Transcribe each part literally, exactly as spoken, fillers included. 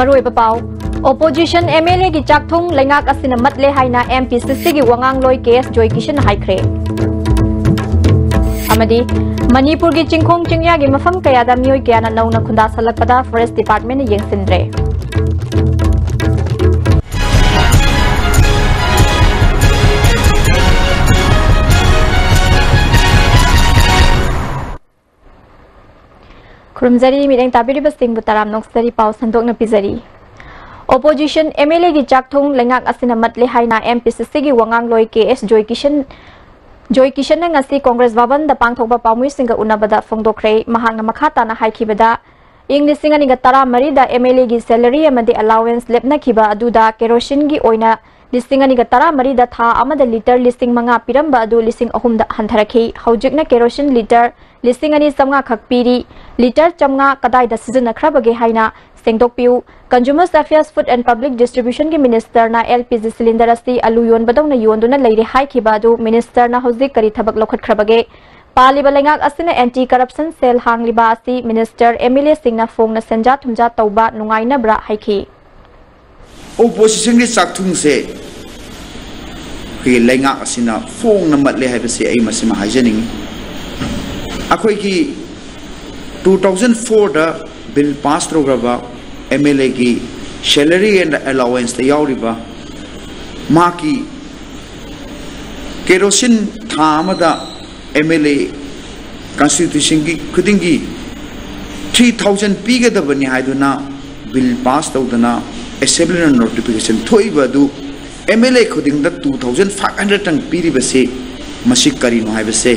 ꯃꯔꯨꯑꯣꯏꯕ ꯄꯥꯎ꯫ Opposition MLAꯒꯤ ꯆꯥꯛꯊꯨꯡ ꯂꯩꯉꯥꯛ ꯑꯁꯤꯅ ꯃꯠꯂꯦ ꯍꯥꯏꯅ MPCCꯒꯤ ꯋꯥꯉꯥꯡꯂꯣꯏ ꯀꯦ ꯑꯦꯁ ꯖꯣꯏꯀꯤꯁꯟꯅ ꯍꯥꯏꯈ꯭ꯔꯦ꯫ ꯑꯃꯗꯤ ꯃꯅꯤꯄꯨꯔꯒꯤ ꯆꯤꯡꯈꯣꯡ ꯆꯤꯡꯌꯥꯒꯤ ꯃꯐꯝ ꯀꯌꯥꯗ ꯃꯤꯑꯣꯏ ꯀꯌꯥꯅ ꯅꯧꯅ ꯈꯨꯟꯗꯥꯁꯜꯂꯛꯄꯗ Forest Departmentꯅ ꯌꯦꯡꯁꯤꯟꯗ꯭ꯔꯦ꯫ ꯈꯨꯔꯨꯝꯖꯔꯤ, ꯃꯤꯠꯌꯦꯡ ꯇꯥꯕꯤꯔꯤꯕꯁꯤꯡꯕꯨ ꯇꯔꯥꯝꯅ ꯑꯣꯛꯆꯔꯤ꯫ ꯄꯥꯎ ꯁꯟꯗꯣꯛꯅ ꯄꯤꯖꯔꯤ꯫ Opposition MLAꯒꯤ ꯆꯥꯛꯊꯨꯡ ꯂꯩꯉꯥꯛ ꯑꯁꯤꯅ ꯃꯠꯂꯦ ꯍꯥꯏꯅ MPCCꯒꯤ ꯋꯥꯉꯥꯡꯂꯣꯏ ꯀꯦ ꯑꯦꯁ ꯖꯣꯏꯀꯤꯁꯟ, ꯖꯣꯏꯀꯤꯁꯟꯅ ꯉꯁꯤ ꯀꯣꯡꯒ꯭ꯔꯦꯁ ꯚꯕꯟꯗ ꯄꯥꯡꯊꯣꯛꯄ ꯄꯥꯎꯃꯤꯁꯤꯡꯒ ꯎꯅꯕꯗ ꯐꯣꯡꯗꯣꯛꯈ꯭ꯔꯦ꯫ ꯃꯍꯥꯛꯅ ꯃꯈꯥ ꯇꯥꯅ ꯍꯥꯏꯈꯤꯕꯗ, ꯏꯪ ꯂꯤꯁꯤꯡ ꯑꯅꯤꯒ ꯇꯔꯥꯃꯔꯤꯗ MLAꯒꯤ salary ꯑꯃꯗꯤ allowance ꯂꯦꯞꯅꯈꯤꯕ ꯑꯗꯨꯗ ꯀꯦꯔꯣꯁꯤꯟꯒꯤ ꯑꯣꯏꯅ ꯂꯤꯁꯤꯡ ꯑꯅꯤꯒ ꯇꯔꯥꯃꯔꯤꯗ ꯊꯥ ꯑꯃꯗ litre ꯂꯤꯁꯤꯡ ꯃꯉꯥ ꯄꯤꯔꯝꯕ ꯑꯗꯨ ꯂꯤꯁꯤꯡ ꯑꯍꯨꯝꯗ ꯍꯟꯊꯔꯛꯈꯤ꯫ ꯍꯧꯖꯤꯛꯅ ꯀꯦꯔꯣꯁꯤꯟ litre ꯂꯤꯁꯤꯡ ꯑꯅꯤ ꯆꯥꯝꯃꯉꯥ ꯈꯛ ꯄꯤꯔꯤ꯫ Litre ꯆꯥꯝꯃꯉꯥ ꯀꯗꯥꯏꯗ ꯁꯤꯖꯤꯟꯅꯈ꯭ꯔꯕꯒꯦ ꯍꯥꯏꯅ ꯁꯦꯡꯗꯣꯛꯄꯤꯌꯨ꯫ Consumers Affairs, Food and Public Distributionꯒꯤ ministerꯅ LPG cylinder ꯑꯁꯤ ꯑꯂꯨ ꯌꯣꯟꯕꯗꯧꯅ ꯌꯣꯟꯗꯨꯅ ꯂꯩꯔꯦ ꯍꯥꯏꯈꯤꯕ ꯑꯗꯨ ministerꯅ ꯍꯧꯖꯤꯛ ꯀꯔꯤ ꯊꯕꯛ ꯂꯧꯈꯠꯈ꯭ꯔꯕꯒꯦ? ꯄꯥꯜꯂꯤꯕ ꯂꯩꯉꯥꯛ ꯑꯁꯤꯅ anti corruption cell ꯍꯥꯡꯂꯤꯕ ꯑꯁꯤ minister, MLAꯁꯤꯡꯅ ꯐꯣꯡꯅ ꯁꯦꯟꯖꯥ ꯊꯨꯝꯖꯥ ꯇꯧꯕ ꯅꯨꯡꯉꯥꯏꯅꯕ꯭ꯔꯥ ꯍꯥꯏꯈꯤ꯫ Oppositionꯒꯤ ꯆꯥꯛꯊꯨꯡꯁꯦ ꯑꯩꯈꯣꯏꯒꯤ ꯂꯩꯉꯥꯛ ꯑꯁꯤꯅ ꯐꯣꯡꯅ ꯃꯠꯂꯦ ꯍꯥꯏꯕꯁꯤ ꯑꯩ ꯃꯁꯤꯃ ꯍꯥꯏꯖꯅꯤꯡꯏ꯫ ꯑꯩꯈꯣꯏꯒꯤ two thousand fourꯗ bill pass ꯇꯧꯈ꯭ꯔꯕ MLAꯒꯤ salary and allowanceꯇ ꯌꯥꯎꯔꯤꯕ ꯃꯍꯥꯛꯀꯤ ꯀꯦꯔꯣꯁꯤꯟ ꯊꯥ ꯑꯃꯗ MLA constituencyꯒꯤ ꯈꯨꯗꯤꯡꯒꯤ three thousand ꯄꯤꯒꯗꯕꯅꯤ ꯍꯥꯏꯗꯨꯅ bill pass ꯇꯧꯗꯅ assemblyꯅ notification ꯊꯣꯛꯏꯕ ꯑꯗꯨ MLA ꯈꯨꯗꯤꯡꯗ two thousand five hundredꯇꯪ ꯄꯤꯔꯤꯕꯁꯤ ꯃꯁꯤ ꯀꯔꯤꯅꯣ ꯍꯥꯏꯕꯁꯦ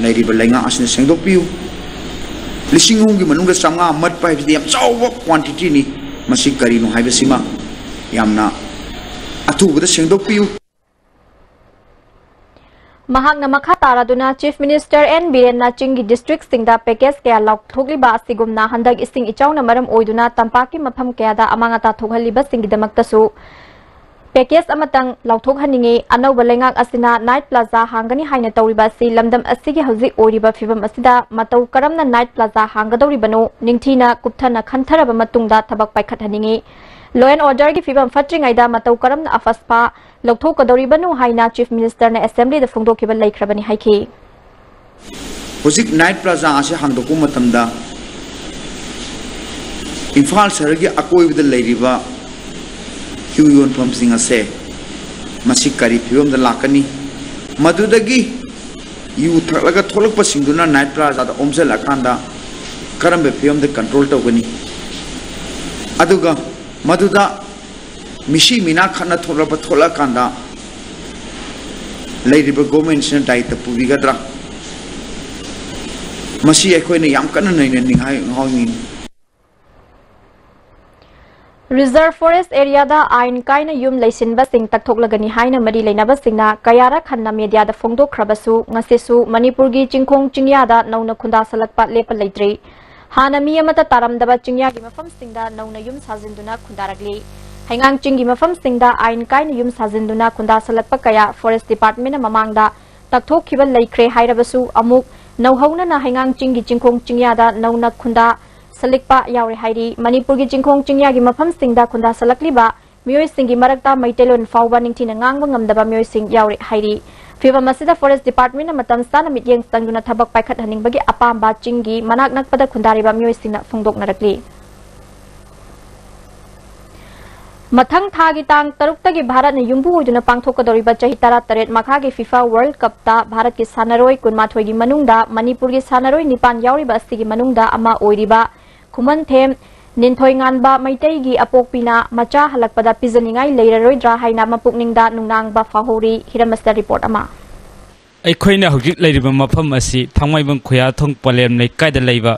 ꯂꯩꯔꯤꯕ ꯂꯩꯉꯥꯛ ꯑꯁꯤꯅ ꯁꯦꯡꯗꯣꯛꯄꯤꯌꯨ꯫ ꯂꯤꯁꯤꯡ ꯑꯍꯨꯝꯒꯤ ꯃꯅꯨꯡꯗ ꯆꯥꯝꯃꯉꯥ ꯃꯠꯄ ꯍꯥꯏꯕꯁꯤꯗꯤ ꯌꯥꯝ ꯆꯥꯎꯕ quantityꯅꯤ꯫ ꯃꯁꯤ ꯀꯔꯤꯅꯣ ꯍꯥꯏꯕꯁꯤꯃ ꯌꯥꯝꯅ ꯑꯊꯨꯕꯗ ꯁꯦꯡꯗꯣꯛꯄꯤꯌꯨ꯫ ꯃꯍꯥꯛꯅ ꯃꯈꯥ ꯇꯥꯔꯗꯨꯅ Chief Minister N ꯕꯤꯔꯦꯟꯅ ꯆꯤꯡꯒꯤ districtꯁꯤꯡꯗ package ꯀꯌꯥ ꯂꯥꯎꯊꯣꯛꯂꯤꯕ ꯑꯁꯤꯒꯨꯝꯅ ꯍꯟꯗꯛ ꯏꯁꯤꯡ ꯏꯆꯥꯎꯅ ꯃꯔꯝ ꯑꯣꯏꯗꯨꯅ ꯇꯝꯄꯥꯛꯀꯤ ꯃꯐꯝ ꯀꯌꯥꯗ ꯑꯃꯥꯡ ꯑꯇꯥ ꯊꯣꯛꯍꯜꯂꯤꯕꯁꯤꯡꯒꯤꯗꯃꯛꯇꯁꯨ ꯄꯦꯀꯦꯖ ꯑꯃꯇꯪ ꯂꯥꯎꯊꯣꯛꯍꯟꯅꯤꯡꯏ꯫ ꯑꯅꯧꯕ ꯂꯩꯉꯥꯛ ꯑꯁꯤꯅ ꯅꯥꯏꯠ ꯄ꯭ꯂꯥꯖꯥ ꯍꯥꯡꯒꯅꯤ ꯍꯥꯏꯅ ꯇꯧꯔꯤꯕ ꯑꯁꯤ ꯂꯝꯗꯝ ꯑꯁꯤꯒꯤ ꯍꯧꯖꯤꯛ ꯑꯣꯏꯔꯤꯕ ꯐꯤꯕꯝ ꯑꯁꯤꯗ ꯃꯇꯧ ꯀꯔꯝꯅ ꯅꯥꯏꯠ ꯄ꯭ꯂꯥꯖꯥ ꯍꯥꯡꯒꯗꯧꯔꯤꯕꯅꯣ ꯅꯤꯡꯊꯤꯅ ꯀꯨꯞꯊꯅ ꯈꯟꯊꯔꯕ ꯃꯇꯨꯡꯗ ꯊꯕꯛ ꯄꯥꯏꯈꯠꯍꯟꯅꯤꯡꯏ꯫ Law and orderꯒꯤ ꯐꯤꯕꯝ ꯐꯠꯇ꯭ꯔꯤꯉꯩꯗ ꯃꯇꯧ ꯀꯔꯝꯅ ꯑꯐꯁꯄꯥ ꯂꯧꯊꯣꯛꯀꯗꯧꯔꯤꯕꯅꯣ ꯍꯥꯏꯅ Chief Ministerꯅ Assemblyꯗ ꯐꯣꯡꯗꯣꯛꯈꯤꯕ ꯂꯩꯈ꯭ꯔꯕꯅꯤ ꯍꯥꯏꯈꯤ꯫ ꯍꯧꯖꯤꯛ ꯅꯥꯏꯠ ꯄ꯭ꯂꯥꯖꯥ ꯑꯁꯤ ꯍꯥꯡꯗꯣꯛꯄ ꯃꯇꯝꯗ ꯏꯝꯐꯥꯜ ꯁꯍꯔꯒꯤ ꯑꯀꯣꯏꯕꯗ ꯂꯩꯔꯤꯕ ꯌꯨ ꯌꯣꯟꯐꯝꯁꯤꯡ ꯑꯁꯦ ꯃꯁꯤ ꯀꯔꯤ ꯐꯤꯕꯝꯗ ꯂꯥꯛꯀꯅꯤ? ꯃꯗꯨꯗꯒꯤ ꯌꯨ ꯊꯛꯂꯒ ꯊꯣꯛꯂꯛꯄꯁꯤꯡꯗꯨꯅ ꯅꯥꯏꯠ ꯄ꯭ꯂꯥꯖꯥꯗ ꯑꯣꯝꯁꯤꯜꯂꯛꯑꯀꯥꯟꯗ ꯀꯔꯝꯕ ꯐꯤꯕꯝꯗ ꯀꯟꯇ꯭ꯔꯣꯜ ꯇꯧꯒꯅꯤ? ꯑꯗꯨꯒ ꯃꯗꯨꯗ ꯃꯤꯁꯤ ꯃꯤꯅꯥ ꯈꯠꯅ ꯊꯣꯛꯂꯛꯄ ꯊꯣꯛꯂꯛꯑꯀꯥꯟꯗ ꯂꯩꯔꯤꯕ ꯒꯣꯔꯃꯦꯟꯁꯤꯅ ꯗꯥꯌꯤꯠꯇ ꯄꯨꯕꯤꯒꯗ꯭ꯔꯥ? ꯃꯁꯤ ꯑꯩꯈꯣꯏꯅ ꯌꯥꯝ ꯀꯟꯅ ꯅꯩꯅꯅꯤꯡꯉꯥꯏ ꯉꯥꯎꯅꯤꯡꯏ꯫ Reserve forest areaꯗ ꯑꯥꯏꯟ ꯀꯥꯏꯅ ꯌꯨꯝ ꯂꯩꯁꯤꯟꯕꯁꯤꯡ ꯇꯛꯊꯣꯛꯂꯒꯅꯤ ꯍꯥꯏꯅ ꯃꯔꯤ ꯂꯩꯅꯕꯁꯤꯡꯅ ꯀꯌꯥꯔꯛ ꯍꯟꯅ ꯃꯦꯗꯤꯌꯥꯗ ꯐꯣꯡꯗꯣꯛꯈ꯭ꯔꯕꯁꯨ, ꯉꯁꯤꯁꯨ ꯃꯅꯤꯄꯨꯔꯒꯤ ꯆꯤꯡꯈꯣꯡ ꯆꯤꯡꯌꯥꯗ ꯅꯧꯅ ꯈꯨꯟꯗꯥꯁꯜꯂꯛꯄ ꯂꯦꯞꯄ ꯂꯩꯇ꯭ꯔꯤ꯫ ꯍꯥꯟꯅ ꯃꯤ ꯑꯃꯠꯇ ꯇꯥꯔꯝꯗꯕ ꯆꯤꯡꯌꯥꯒꯤ ꯃꯐꯝꯁꯤꯡꯗ ꯅꯧꯅ ꯌꯨꯝ ꯁꯥꯖꯤꯟꯗꯨꯅ ꯈꯨꯟꯗꯥꯔꯛꯂꯤ꯫ ꯍꯩꯉꯥꯡ ꯆꯤꯡꯒꯤ ꯃꯐꯝꯁꯤꯡꯗ ꯑꯥꯏꯟ ꯀꯥꯏꯅ ꯌꯨꯝ ꯁꯥꯖꯤꯟꯗꯨꯅ ꯈꯨꯟꯗꯥꯁꯜꯂꯛꯄ ꯀꯌꯥ Forest Departmentꯅ ꯃꯃꯥꯡꯗ ꯇꯛꯊꯣꯛꯈꯤꯕ ꯂꯩꯈ꯭ꯔꯦ ꯍꯥꯏꯔꯕꯁꯨ, ꯑꯃꯨꯛ ꯅꯧꯍꯧꯅꯅ ꯍꯩꯉꯥꯡ ꯆꯤꯡꯒꯤ ꯆꯤꯡꯈꯣꯡ ꯆꯤꯡꯌꯥꯗ ꯅꯧꯅ ꯈꯨꯟꯗꯥ ꯁꯜꯂꯛꯄ ꯌꯥꯎꯔꯦ ꯍꯥꯏꯔꯤ꯫ ꯃꯅꯤꯄꯨꯔꯒꯤ ꯆꯤꯡꯈꯣꯡ ꯆꯤꯡꯌꯥꯒꯤ ꯃꯐꯝꯁꯤꯡꯗ ꯈꯨꯟꯗꯥ ꯁꯜꯂꯛꯂꯤꯕ ꯃꯤꯑꯣꯏꯁꯤꯡꯒꯤ ꯃꯔꯛꯇ ꯃꯩꯇꯩꯂꯣꯟ ꯐꯥꯎꯕ ꯅꯤꯡꯊꯤꯅ ꯉꯥꯡꯕ ꯉꯝꯗꯕ ꯃꯤꯑꯣꯏꯁꯤꯡ ꯌꯥꯎꯔꯦ ꯍꯥꯏꯔꯤ꯫ ꯐꯤꯕꯝ ꯑꯁꯤꯗ Forest Departmentꯅ ꯃꯇꯝ ꯆꯥꯅ ꯃꯤꯠꯌꯦꯡ ꯆꯪꯗꯨꯅ ꯊꯕꯛ ꯄꯥꯏꯈꯠꯍꯟꯅꯤꯡꯕꯒꯤ ꯑꯄꯥꯝꯕ ꯆꯤꯡꯒꯤ ꯃꯅꯥꯛ ꯅꯛꯄꯗ ꯈꯨꯟꯗꯥꯔꯤꯕ ꯃꯤꯑꯣꯏꯁꯤꯡꯅ ꯐꯣꯡꯗꯣꯛꯅꯔꯛꯂꯤ꯫ ꯃꯊꯪ ꯊꯥꯒꯤ ꯇꯥꯡ ꯇꯔꯨꯛꯇꯒꯤ ꯚꯥꯔꯠꯅ ꯌꯨꯝꯕꯨ ꯑꯣꯏꯗꯨꯅ ꯄꯥꯡꯊꯣꯛꯀꯗꯧꯔꯤꯕ ꯆꯍꯤ ꯇꯔꯥꯇꯔꯦꯠ ꯃꯈꯥꯒꯤ FIFA World Cupꯇ ꯚꯥꯔꯠꯀꯤ ꯁꯥꯟꯅꯔꯣꯏ ꯀꯨꯟꯃꯥꯊꯣꯏꯒꯤ ꯃꯅꯨꯡꯗ ꯃꯅꯤꯄꯨꯔꯒꯤ ꯁꯥꯟꯅꯔꯣꯏ ꯅꯤꯄꯥꯟ ꯌꯥꯎꯔꯤꯕ ꯑꯁꯤꯒꯤ ꯃꯅꯨꯡꯗ ꯑꯃ ꯑꯣꯏꯔꯤꯕ ꯈꯨꯃꯟꯊꯦꯝ ꯅꯤꯟꯊꯣꯏꯉꯥꯟꯕ ꯃꯩꯇꯩꯒꯤ ꯑꯄꯣꯛꯄꯤꯅ ꯃꯆꯥ ꯍꯜꯂꯛꯄꯗ ꯄꯤꯖꯅꯤꯡꯉꯥꯏ ꯂꯩꯔꯔꯣꯏꯗ꯭ꯔꯥ ꯍꯥꯏꯅ ꯃꯄꯨꯛꯅꯤꯡꯗ ꯅꯨꯡꯅꯥꯡꯕ ꯐꯥꯎꯍꯧꯔꯤ꯫ ꯍꯤꯔꯝ ꯑꯁꯤꯗ report ꯑꯃ꯫ ꯑꯩꯈꯣꯏꯅ ꯍꯧꯖꯤꯛ ꯂꯩꯔꯤꯕ ꯃꯐꯝ ꯑꯁꯤ ꯊꯥꯡꯃꯩꯕꯟ ꯈꯨꯌꯥꯊꯣꯡ ꯄꯂꯦꯝ ꯂꯩꯀꯥꯏꯗ ꯂꯩꯕ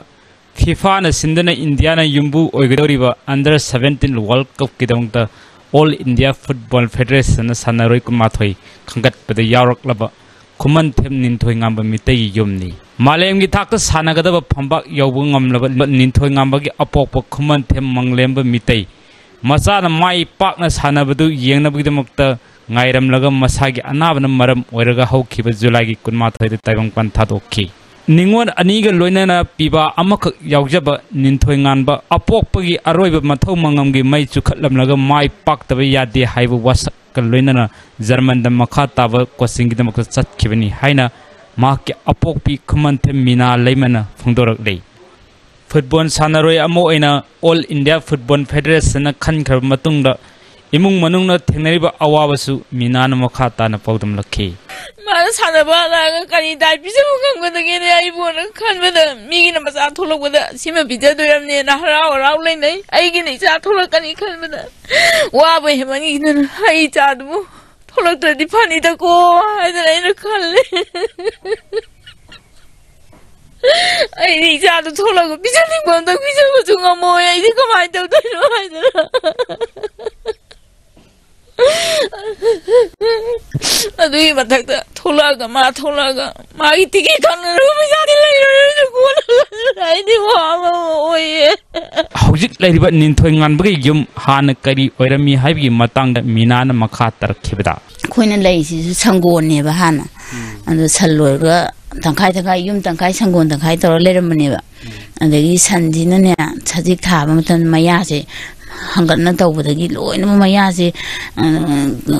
FIFAꯅ ꯁꯤꯟꯗꯨꯅ ꯏꯟꯗꯤꯌꯥꯅ ꯌꯨꯝꯕꯨ ꯑꯣꯏꯒꯗꯧꯔꯤꯕ Under Seventeen World Cupꯀꯤꯗꯃꯛꯇ All India Football Federationꯅ ꯁꯥꯟꯅꯔꯣꯏ ꯀꯨꯟꯃꯥꯊꯣꯏ ꯈꯟꯒꯠꯄꯗ ꯌꯥꯎꯔꯛꯂꯕ ꯈꯨꯃꯟꯊꯦꯝ ꯅꯤꯟꯊꯣꯏꯉꯥꯝꯕ ꯃꯤꯇꯩꯒꯤ ꯌꯨꯝꯅꯤ꯫ ꯃꯥꯂꯦꯝꯒꯤ ꯊꯥꯛꯇ ꯁꯥꯟꯅꯒꯗꯕ ꯐꯝꯕꯥꯛ ꯌꯧꯕ ꯉꯝꯂꯕ ꯅꯤꯟꯊꯣꯏꯉꯥꯝꯕꯒꯤ ꯑꯄꯣꯛꯄ ꯈꯨꯃꯟꯊꯦꯝ ꯃꯪꯂꯦꯝꯕ ꯃꯤꯇꯩ ꯃꯆꯥꯅ ꯃꯥꯏ ꯄꯥꯛꯅ ꯁꯥꯟꯅꯕꯗꯨ ꯌꯦꯡꯅꯕꯒꯤꯗꯃꯛꯇ ꯉꯥꯏꯔꯝꯂꯒ ꯃꯁꯥꯒꯤ ꯑꯅꯥꯕꯅ ꯃꯔꯝ ꯑꯣꯏꯔꯒ ꯍꯧꯈꯤꯕ ꯖꯨꯂꯥꯏꯒꯤ ꯀꯨꯟꯃꯥꯊꯣꯏꯗ ꯇꯥꯏꯕꯪꯄꯥꯟ ꯊꯥꯗꯣꯛꯈꯤ꯫ ꯅꯤꯉꯣꯜ ꯑꯅꯤꯒ ꯂꯣꯏꯅꯅ ꯄꯤꯕ ꯑꯃꯈꯛ ꯌꯥꯎꯖꯕ ꯅꯤꯡꯊꯣꯏ ꯉꯥꯟꯕ ꯑꯄꯣꯛꯄꯒꯤ ꯑꯔꯣꯏꯕ ꯃꯊꯧ ꯃꯉꯝꯒꯤ ꯃꯩ ꯆꯨꯈꯠꯂꯝꯂꯒ ꯃꯥꯏ ꯄꯥꯛꯇꯕ ꯌꯥꯗꯦ ꯍꯥꯏꯕ ꯋꯥꯁꯛꯀ ꯂꯣꯏꯅꯅ ꯖꯔꯃꯟꯗ ꯃꯈꯥ ꯇꯥꯕ ꯀꯣꯆꯤꯡꯒꯤꯗꯃꯛꯇ ꯆꯠꯈꯤꯕꯅꯤ ꯍꯥꯏꯅ ꯃꯍꯥꯛꯀꯤ ꯑꯄꯣꯛꯄꯤ ꯈꯨꯃꯟꯊꯦꯝ ꯃꯤꯅꯥ ꯂꯩꯃꯅ ꯐꯣꯡꯗꯣꯔꯛꯂꯤ꯫ ꯐꯨꯠꯕꯣꯜ ꯁꯥꯟꯅꯔꯣꯏ ꯑꯃ ꯑꯣꯏꯅ ꯑꯣꯜ ꯏꯟꯗꯤꯌꯥ ꯐꯨꯠꯕꯣꯜ ꯐꯦꯗꯔꯦꯁꯟꯅ ꯈꯟꯈ꯭ꯔꯕ ꯃꯇꯨꯡꯗ ꯏꯃꯨꯡ ꯃꯅꯨꯡꯅ ꯊꯦꯡꯅꯔꯤꯕ ꯑꯋꯥꯕꯁꯨ ꯃꯤꯅꯥꯅ ꯃꯈꯥ ꯇꯥꯅ ꯄꯥꯎꯗꯝꯂꯛꯈꯤ꯫ ꯃꯥꯅ ꯁꯥꯟꯅꯕ ꯍꯜꯂꯛꯑꯒ ꯀꯔꯤ ꯗꯥꯏꯠ ꯄꯤꯖꯕ ꯈꯪꯕꯗꯒꯤꯅꯦ ꯑꯩꯕꯨꯅ ꯈꯟꯕꯗ, ꯃꯤꯒꯤꯅ ꯃꯆꯥ ꯊꯣꯛꯂꯛꯄꯗ ꯁꯤꯃ ꯄꯤꯖꯗꯣꯏꯔꯝꯅꯦꯅ ꯍꯔꯥꯎ ꯍꯔꯥꯎ ꯂꯩꯅꯩ꯫ ꯑꯩꯒꯤꯅ ꯏꯆꯥ ꯊꯣꯛꯂꯛꯀꯅꯤ ꯈꯟꯕꯗ ꯋꯥꯕ ꯍꯦꯟꯃꯟꯈꯤꯗꯅ ꯑꯩ ꯏꯆꯥꯗꯨꯕꯨ ꯊꯣꯛꯂꯛꯇ꯭ꯔꯗꯤ ꯐꯅꯤꯗꯀꯣ ꯍꯥꯏꯗꯅ ꯑꯩꯅ ꯈꯜꯂꯦ꯫ ꯑꯩꯗꯤ ꯏꯆꯥꯗꯣ ꯊꯣꯛꯂꯒ ꯄꯤꯖꯅꯤꯡꯕ ꯑꯝꯇ ꯄꯤꯖꯕꯁꯨ ꯉꯝꯃꯣꯏ꯫ ꯑꯩꯗꯤ ꯀꯃꯥꯏꯅ ꯇꯧꯗꯣꯏꯅꯣ ꯍꯥꯏꯗꯅ꯫ ꯑꯗꯨꯒꯤ ꯃꯊꯛꯇ ꯊꯣꯛꯂꯛꯑꯒ, ꯃꯥ ꯊꯣꯛꯂꯛꯑꯒ ꯃꯥꯒꯤ ꯇꯤꯀꯦꯠ ꯀꯛꯅꯅꯕ ꯄꯩꯁꯥꯗꯤ ꯂꯩꯔꯔꯣꯏꯗ ꯀꯣꯟꯅ꯫ ꯑꯩꯗꯤ ꯋꯥꯕ ꯑꯃ ꯑꯣꯏꯌꯦ꯫ ꯍꯧꯖꯤꯛ ꯂꯩꯔꯤꯕ ꯅꯤꯡꯊꯣꯏ ꯉꯥꯟꯕꯒꯤ ꯌꯨꯝ ꯍꯥꯟꯅ ꯀꯔꯤ ꯑꯣꯏꯔꯝꯃꯤ ꯍꯥꯏꯕꯒꯤ ꯃꯇꯥꯡꯗ ꯃꯤꯅꯥꯅ ꯃꯈꯥ ꯇꯥꯔꯛꯈꯤꯕꯗ, ꯑꯩꯈꯣꯏꯅ ꯂꯩꯁꯤꯁꯨ ꯁꯪꯒꯣꯟꯅꯦꯕ ꯍꯥꯟꯅ꯫ ꯑꯗꯣ ꯁꯟ ꯂꯣꯏꯔꯒ ꯇꯪꯈꯥꯏ ꯇꯪꯈꯥꯏ, ꯌꯨꯝ ꯇꯪꯈꯥꯏ ꯁꯪꯒꯣꯟ ꯇꯪꯈꯥꯏ ꯇꯧꯔ ꯂꯩꯔꯝꯕꯅꯦꯕ꯫ ꯑꯗꯒꯤ ꯁꯟꯁꯤꯅꯅꯦ, ꯁꯖꯤꯛ ꯊꯥꯕ ꯃꯇꯝꯗ ꯃꯌꯥꯁꯦ ꯍꯪꯒꯠꯅ ꯇꯧꯕꯗꯒꯤ ꯂꯣꯏꯅꯃꯛ ꯃꯌꯥꯁꯦ, ꯑ,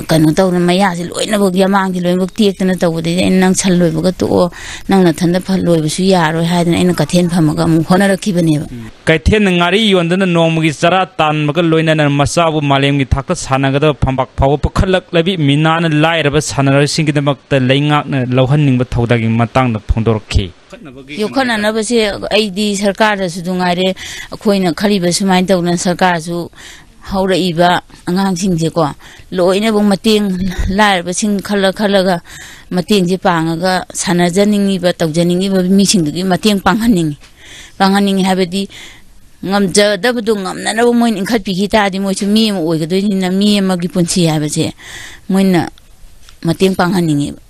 ꯀꯩꯅꯣ ꯇꯧꯗꯅ ꯃꯌꯥꯁꯦ ꯂꯣꯏꯅꯃꯛ, ꯌꯥꯃꯥꯡꯁꯦ ꯂꯣꯏꯅꯃꯛ ꯇꯦꯛꯇꯅ ꯇꯧꯕꯗꯒꯤ ꯑꯩꯅ, "ꯅꯪ ꯁꯟ ꯂꯣꯏꯕꯒ ꯇꯣꯛꯑꯣ, ꯅꯪ ꯅꯊꯟꯗ ꯐ-, ꯂꯣꯏꯕꯁꯨ ꯌꯥꯔꯣꯏ" ꯍꯥꯏꯗꯅ ꯑꯩꯅ ꯀꯩꯊꯦꯜ ꯐꯝꯃꯒ ꯑꯃꯨꯛ ꯍꯣꯠꯅꯔꯛꯈꯤꯕꯅꯦꯕ꯫ ꯀꯩꯊꯦꯜꯗ ꯉꯥꯔꯤ ꯌꯣꯟꯗꯨꯅ ꯅꯣꯡꯃꯒꯤ ꯆꯔꯥ ꯇꯥꯟꯕꯒ ꯂꯣꯏꯅꯅ ꯃꯆꯥꯕꯨ ꯃꯥꯂꯦꯝꯒꯤ ꯊꯥꯛꯇ ꯁꯥꯟꯅꯒꯗꯕ ꯐꯝꯕꯥꯛ ꯐꯥꯎꯕ ꯄꯨꯈꯠꯂꯛꯂꯕꯤ ꯃꯤꯅꯥꯅ ꯂꯥꯏꯔꯕ ꯁꯥꯟꯅꯔꯣꯏꯁꯤꯡꯒꯤꯗꯃꯛꯇ ꯂꯩꯉꯥꯛꯅ ꯂꯧꯍꯟꯅꯤꯡꯕ ꯊꯧꯗꯥꯡꯒꯤ ꯃꯇꯥꯡꯗ ꯐꯣꯡꯗꯣꯔꯛꯈꯤ꯫ ꯌꯣꯛꯈꯠꯅꯅꯕꯁꯦ ꯑꯩꯗꯤ ꯁꯔꯀꯥꯔꯗꯁꯨ ꯅꯨꯡꯉꯥꯏꯔꯦ, ꯑꯩꯈꯣꯏꯅ ꯈꯜꯂꯤꯕ ꯁꯨꯃꯥꯏꯅ ꯇꯧꯗꯅ ꯁꯔꯀꯥꯔꯁꯨ ꯍꯧꯔꯛꯏꯕ ꯑꯉꯥꯡꯁꯤꯡꯁꯦꯀꯣ, ꯂꯣꯏꯅꯃꯛ ꯃꯇꯦꯡ, ꯂꯥꯏꯔꯕꯁꯤꯡ ꯈꯜꯂ ꯈꯜꯂꯒ ꯃꯇꯦꯡꯁꯦ ꯄꯥꯡꯉꯒ ꯁꯥꯟꯅꯖꯅꯤꯡꯉꯤꯕ, ꯇꯧꯖꯅꯤꯡꯉꯤꯕ ꯃꯤꯁꯤꯡꯗꯨꯒꯤ ꯃꯇꯦꯡ ꯄꯥꯡꯍꯟꯅꯤꯡꯉꯤ꯫ ꯄꯥꯡꯍꯟꯅꯤꯡꯉꯤ ꯍꯥꯏꯕꯗꯤ ꯉꯝꯖꯗꯕꯗꯣ ꯉꯝꯅꯅꯕ ꯃꯣꯏꯅ ꯏꯟꯈꯠꯄꯤꯈꯤ ꯇꯥꯔꯗꯤ ꯃꯣꯏꯁꯨ ꯃꯤ ꯑꯃ ꯑꯣꯏꯒꯗꯣꯏꯅꯤꯅ, ꯃꯤ ꯑꯃꯒꯤ ꯄꯨꯟꯁꯤ ꯍꯥꯏꯕꯁꯦ ꯃꯣꯏꯅ ꯃꯇꯦꯡ ꯄꯥꯡꯍꯟꯅꯤꯡꯉꯦꯕ꯫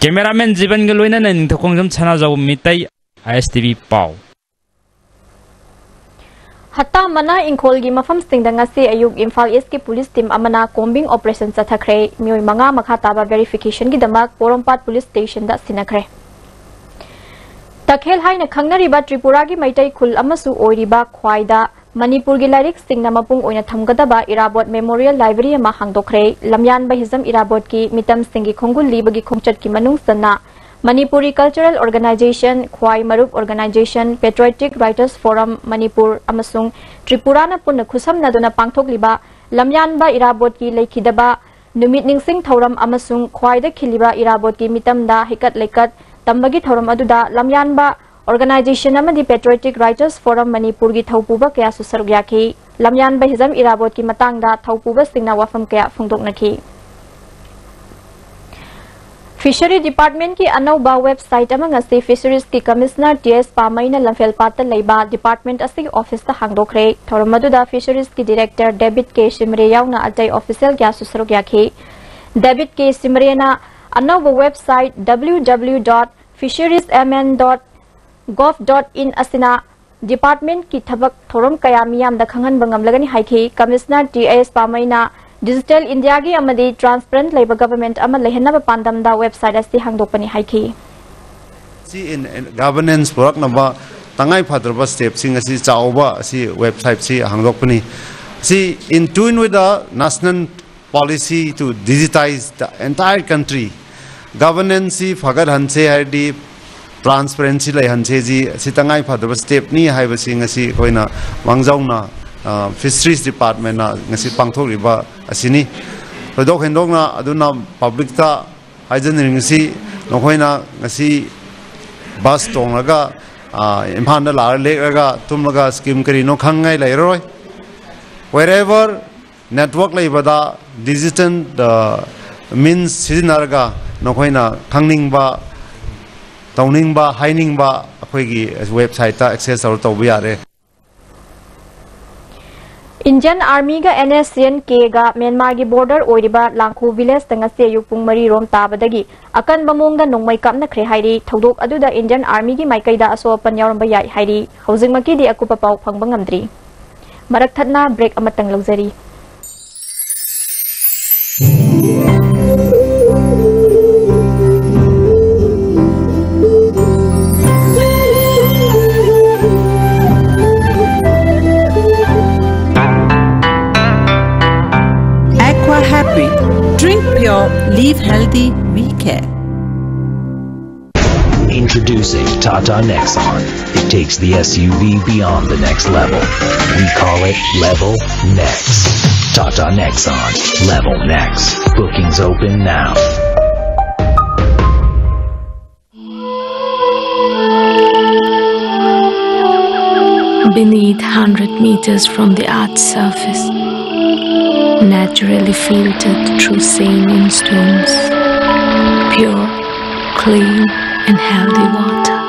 ꯀꯦꯃꯦꯔꯥꯃꯦꯟ ꯖꯤꯕꯟꯒ ꯂꯣꯏꯅꯅ ꯅꯤꯡꯊꯧꯈꯣꯡꯖꯝ ꯁꯅꯥꯖꯥꯎꯕ ꯃꯤꯇꯩ, ꯑꯥꯏ ꯑꯦꯁ ꯇꯤ ꯚꯤ ꯄꯥꯎ꯫ ꯍꯠꯇꯥ ꯃꯅꯥ ꯏꯪꯈꯣꯜꯒꯤ ꯃꯐꯝꯁꯤꯡꯗ ꯉꯁꯤ ꯑꯌꯨꯛ ꯏꯝꯐꯥꯜ ꯏꯁꯀꯤ ꯄꯨꯂꯤꯁ ꯇꯤꯝ ꯑꯃꯅ ꯀꯣꯝꯕꯤꯡ ꯑꯣꯄꯔꯦꯁꯟ ꯆꯠꯊꯈ꯭ꯔꯦ꯫ ꯃꯤꯑꯣꯏ ꯃꯉꯥ ꯃꯈꯥ ꯇꯥꯕ ꯚꯦꯔꯤꯐꯤꯀꯦꯁꯟꯒꯤꯗꯃꯛ ꯄꯣꯔꯣꯝꯄꯥꯠ ꯄꯨꯂꯤꯁ ꯁ꯭ꯇꯦꯁꯟꯗ ꯁꯤꯟꯅꯈ꯭ꯔꯦ꯫ ꯇꯈꯦꯜ ꯍꯥꯏꯅ ꯈꯪꯅꯔꯤꯕ ꯇ꯭ꯔꯤꯄꯨꯔꯥꯒꯤ ꯃꯩꯇꯩ ꯈꯨꯜ ꯑꯃꯁꯨ ꯑꯣꯏꯔꯤꯕ ꯈ꯭ꯋꯥꯏꯗ ꯃꯅꯤꯄꯨꯔꯒꯤ ꯂꯥꯏꯔꯤꯛꯁꯤꯡꯅ ꯃꯄꯨꯡ ꯑꯣꯏꯅ ꯊꯝꯒꯗꯕ ꯏꯔꯥꯕꯣꯠ ꯃꯦꯃꯣꯔꯤꯌꯦꯜ ꯂꯥꯏꯕ꯭ꯔꯦꯔꯤ ꯑꯃ ꯍꯥꯡꯗꯣꯛꯈ꯭ꯔꯦ꯫ ꯂꯝꯌꯥꯟꯕ ꯍꯤꯖꯝ ꯏꯔꯥꯕꯣꯠꯀꯤ ꯃꯤꯇꯝꯁꯤꯡꯒꯤ ꯈꯣꯡꯒꯨꯜ ꯂꯤꯕꯒꯤ ꯈꯣꯡꯆꯠꯀꯤ ꯃꯅꯨꯡ ꯆꯟꯅ ꯃꯅꯤꯄꯨꯔꯤ ꯀꯜꯆꯔꯦꯜ ꯑꯣꯔꯒꯅꯥꯏꯖꯦꯁꯟ, ꯈ꯭ꯋꯥꯏ ꯃꯔꯨꯞ ꯑꯣꯔꯒꯅꯥꯏꯖꯦꯁꯟ, ꯄꯦꯇ꯭ꯔꯣꯏꯇꯤꯛ ꯔꯥꯏꯇꯔꯁ ꯐꯣꯔꯝ ꯃꯅꯤꯄꯨꯔ ꯑꯃꯁꯨꯡ ꯇ꯭ꯔꯤꯄꯨꯔꯥꯅ ꯄꯨꯟꯅ ꯈꯨꯠꯁꯝꯅꯗꯨꯅ ꯄꯥꯡꯊꯣꯛꯂꯤꯕ ꯂꯝꯌꯥꯟꯕ ꯏꯔꯥꯕꯣꯠꯀꯤ ꯂꯩꯈꯤꯗꯕ ꯅꯨꯃꯤꯠ ꯅꯤꯡꯁꯤꯡ ꯊꯧꯔꯝ ꯑꯃꯁꯨꯡ ꯈ꯭ꯋꯥꯏꯗ ꯈꯤꯜꯂꯤꯕ ꯏꯔꯥꯕꯣꯠꯀꯤ ꯃꯤꯇꯝꯗ ꯍꯩꯀꯠ ꯂꯩꯀꯠ ꯇꯝꯕꯒꯤ ꯊꯧꯔꯝ ꯑꯗꯨꯗ ꯂꯝꯌꯥꯟꯕ ꯑꯣꯔꯒꯅꯥꯏꯖꯦꯁꯟ ꯑꯃꯗꯤ ꯄꯦꯇ꯭ꯔꯣꯏꯇꯤꯛ ꯔꯥꯏꯇꯔꯁ ꯐꯣꯔꯝ ꯃꯅꯤꯄꯨꯔꯒꯤ ꯊꯧꯄꯨꯕ ꯀꯌꯥꯁꯨ ꯁꯔꯨꯛ ꯌꯥꯈꯤ꯫ ꯂꯝꯌꯥꯟꯕ ꯍꯤꯖꯝ ꯏꯔꯥꯕꯣꯠꯀꯤ ꯃꯇꯥꯡꯗ ꯊꯧꯄꯨꯕꯁꯤꯡꯅ ꯋꯥꯐꯝ ꯀꯌꯥ ꯐꯣꯡꯗꯣꯛꯅꯈꯤ꯫ ꯐꯤꯁꯔꯤ ꯗꯤꯄꯥꯔꯠꯃꯦꯟꯠꯀꯤ ꯑꯅꯧꯕ ꯋꯦꯕꯁꯥꯏꯠ ꯑꯃ ꯉꯁꯤ ꯐꯤꯁꯔꯤꯁꯀꯤ ꯀꯃꯤꯁꯅꯔ ꯇꯤ ꯑꯦꯁ ꯄꯥꯃꯩꯅ ꯂꯝꯐꯦꯜꯄꯥꯠꯇ ꯂꯩꯕ ꯗꯤꯄꯥꯔꯠꯃꯦꯟꯠ ꯑꯁꯤꯒꯤ ꯑꯣꯐꯤꯁꯇ ꯍꯥꯡꯗꯣꯛꯈ꯭ꯔꯦ꯫ ꯊꯧꯔꯝ ꯑꯗꯨꯗ ꯐꯤꯁꯔꯤꯁꯀꯤ ꯗꯤꯔꯦꯛꯇꯔ ꯗꯦꯕꯤꯠ ꯀꯦ ꯁꯤꯃꯔꯦ ꯌꯥꯎꯅ ꯑꯇꯩ ꯑꯣꯐꯤꯁꯤꯌꯦꯜ ꯀꯌꯥꯁꯨ ꯁꯔꯨꯛ ꯌꯥꯈꯤ꯫ ꯗꯦꯕꯤꯠ ꯀꯦ ꯁꯤꯃꯔꯦꯅ ꯑꯅꯧꯕ website W W W dot fisheries M N dot gov dot in ꯑꯁꯤꯅ ꯗꯤꯄꯥꯔꯠꯃꯦꯟꯠꯀꯤ ꯊꯕꯛ ꯊꯧꯔꯝ ꯀꯌꯥ ꯃꯤꯌꯥꯝꯗ ꯈꯪꯍꯟꯕ ꯉꯝꯂꯒꯅꯤ ꯍꯥꯏꯈꯤ꯫ ꯀꯃꯤꯁꯅꯔ ꯇꯤ ꯑꯦꯁ ꯄꯥꯃꯩꯅ ꯗꯤꯖꯤꯇꯦꯜ ꯏꯟꯗꯤꯌꯥꯒꯤ ꯑꯃꯗꯤ ꯇ꯭ꯔꯥꯟꯁꯄꯔꯦꯟꯠ ꯂꯩꯕ ꯒꯚꯔꯟꯃꯦꯟꯠ ꯑꯃ ꯂꯩꯍꯟꯅꯕ ꯄꯥꯟꯗꯝꯗ ꯋꯦꯕꯁꯥꯏꯠ ꯑꯁꯤ ꯍꯥꯡꯗꯣꯛꯄꯅꯤ ꯍꯥꯏꯈꯤ꯫ ꯁꯤ ꯏꯟ ꯒꯚꯔꯅꯦꯟꯁ ꯄꯨꯔꯛꯅꯕ ꯇꯉꯥꯏ ꯐꯗ꯭ꯔꯕ ꯁ꯭ꯇꯦꯞꯁꯤꯡ ꯑꯁꯤ ꯆꯥꯎꯕ ꯑꯁꯤ ꯋꯦꯕꯁꯥꯏꯠꯁꯤ ꯍꯥꯡꯗꯣꯛꯄꯅꯤ꯫ ꯁꯤ in tune with the national policy to digitize the entire country꯫ ꯒꯚꯔꯅꯦꯟꯁꯁꯤ ꯐꯒꯠꯍꯟꯁꯦ ꯍꯥꯏꯔꯗꯤ ꯇ꯭ꯔꯥꯟꯁꯄꯔꯦꯟꯁꯤ ꯂꯩꯍꯟꯁꯦ ꯁꯤ ꯑꯁꯤ ꯇꯉꯥꯏ ꯐꯗꯕ ꯁ꯭ꯇꯦꯞꯅꯤ ꯍꯥꯏꯕꯁꯤ ꯉꯁꯤ ꯑꯩꯈꯣꯏꯅ ꯃꯥꯡꯖꯧꯅ ꯐꯤꯁꯔꯤꯁ ꯗꯤꯄꯥꯔꯠꯃꯦꯟꯅ ꯉꯁꯤ ꯄꯥꯡꯊꯣꯛꯂꯤꯕ ꯑꯁꯤꯅꯤ꯫ ꯊꯣꯏꯗꯣꯛ ꯍꯦꯟꯗꯣꯛꯅ ꯑꯗꯨꯅ ꯄꯕ꯭ꯂꯤꯛꯇ ꯍꯥꯏꯖꯅꯤꯡꯉꯤꯁꯤ ꯅꯈꯣꯏꯅ ꯉꯁꯤ ꯕꯁ ꯇꯣꯡꯂꯒ ꯏꯝꯐꯥꯜꯗ ꯂꯥꯛꯑꯒ ꯂꯦꯛꯂꯒ ꯇꯨꯝꯂꯒ ꯁ꯭ꯀꯤꯝ ꯀꯔꯤꯅꯣ ꯈꯪꯅꯤꯡꯉꯥꯏ ꯂꯩꯔꯔꯣꯏ꯫ Wherever network ꯂꯩꯕꯗ ꯗꯤꯖꯤꯇꯦꯜ ꯃꯤꯟꯁ ꯁꯤꯖꯤꯟꯅꯔꯒ ꯅꯈꯣꯏꯅ ꯈꯪꯅꯤꯡꯕ ꯇꯧꯅꯤꯡꯕ ꯍꯥꯏꯅꯤꯡꯕ ꯑꯩꯈꯣꯏꯒꯤ ꯋꯦꯕꯁꯥꯏꯠꯇ ꯑꯦꯛꯁꯦꯁ ꯇꯧꯔ ꯇꯧꯕ ꯌꯥꯔꯦ꯫ Indian ꯑꯥꯔꯃꯤꯒ and S C and ꯀꯦꯒ ꯃ꯭ꯌꯥꯟꯃꯥꯔꯒꯤ border ꯑꯣꯏꯔꯤꯕ ꯂꯥꯡꯈꯨ ꯚꯤꯂꯦꯖꯇ ꯉꯁꯤ ꯑꯌꯨꯛ ꯄꯨꯡ ꯃꯔꯤ ꯔꯣꯝ ꯇꯥꯕꯗꯒꯤ ꯑꯀꯟꯕ ꯃꯑꯣꯡꯗ ꯅꯣꯡꯃꯩ ꯀꯥꯞꯅꯈ꯭ꯔꯦ ꯍꯥꯏꯔꯤ꯫ ꯊꯧꯗꯣꯛ ꯑꯗꯨꯗ ꯏꯟꯗꯤꯌꯟ ꯑꯥꯔꯃꯤꯒꯤ ꯃꯥꯏꯀꯩꯗ ꯑꯁꯣꯛ ꯑꯄꯟ ꯌꯥꯎꯔꯝꯕ ꯌꯥꯏ ꯍꯥꯏꯔꯤ꯫ ꯍꯧꯖꯤꯛꯃꯛꯀꯤꯗꯤ ꯑꯀꯨꯞꯄ ꯄꯥꯎ ꯐꯪꯕ ꯉꯝꯗ꯭ꯔꯤ꯫ ꯃꯔꯛ ꯊꯠꯅ ꯕ꯭ꯔꯦꯛ ꯑꯃꯇꯪ ꯂꯧꯖꯔꯤ꯫ Aqua Happy. Drink pure, live healthy, we care. Introducing Tata Nexon. It takes the S U V beyond the next level. We call it Level Next. Tata Nexon. Level Next. Bookings open now. Beneath, hundred meters from the earth's surface, naturally filtered through saline stones, pure, clean, and healthy water.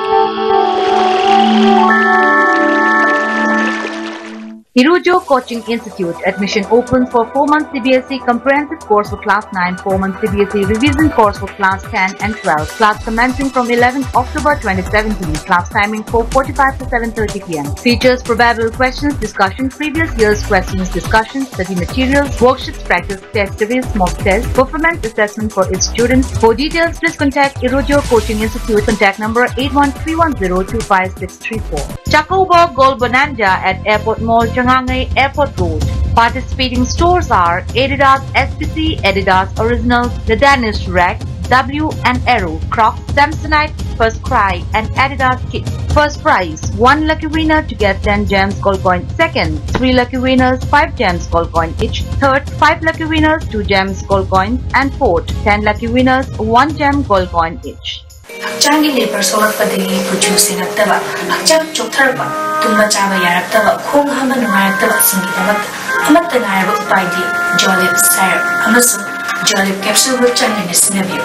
Irojo Coaching Institute. Admission open for four months C B S E comprehensive course for class nine, four months C B S E revision course for class ten and twelve. Class commencing from eleventh October twenty seventeen. Class timing four forty-five to seven thirty p m. Features: probable questions discussion, previous year's questions discussion, study materials, worksheets, practice test series, mock test, performance assessment for its students. For details, please contact Irojo Coaching Institute. Contact number eight one three one zero two five six three four. Chacoba Gold Bonanza at Airport Mall, Changangei Airport Road. Participating stores are Adidas S P C, Adidas Originals, The Danish Rack, W and Arrow, Crocs, Samsonite, First Cry, and Adidas Kids. First prize, one lucky winner to get ten gems gold coin. Second, three lucky winners, five gems gold coin each. Third, five lucky winners, two gems gold coin. And fourth, ten lucky winners, one gem gold coin each. ꯍꯛꯆꯥꯡꯒꯤ labour ꯁꯣꯛꯂꯛꯄꯗꯒꯤ ꯀꯨꯆꯨ ꯁꯦꯡꯉꯛꯇꯕ, ꯍꯛꯆꯥꯡ ꯆꯣꯛꯊꯔꯛꯄ, ꯇꯨꯝꯕ ꯆꯥꯕ ꯌꯥꯔꯛꯇꯕ, ꯈꯣꯡ ꯍꯥꯝꯕ ꯅꯨꯡꯉꯥꯏꯔꯛꯇꯕꯁꯤꯡꯒꯤꯗꯃꯛꯇ ꯑꯃꯠꯇ ꯉꯥꯏꯔꯕ ꯎꯄꯥꯏꯗꯤ ꯖꯣꯂꯤꯞ ꯁꯥꯏꯔꯞ ꯑꯃꯁꯨꯡ ꯖꯣꯂꯤꯞ ꯀꯦꯞꯁꯨꯜꯕꯨ ꯆꯥꯡ ꯅꯥꯏꯅ ꯁꯤꯖꯤꯟꯅꯕꯤꯌꯨ꯫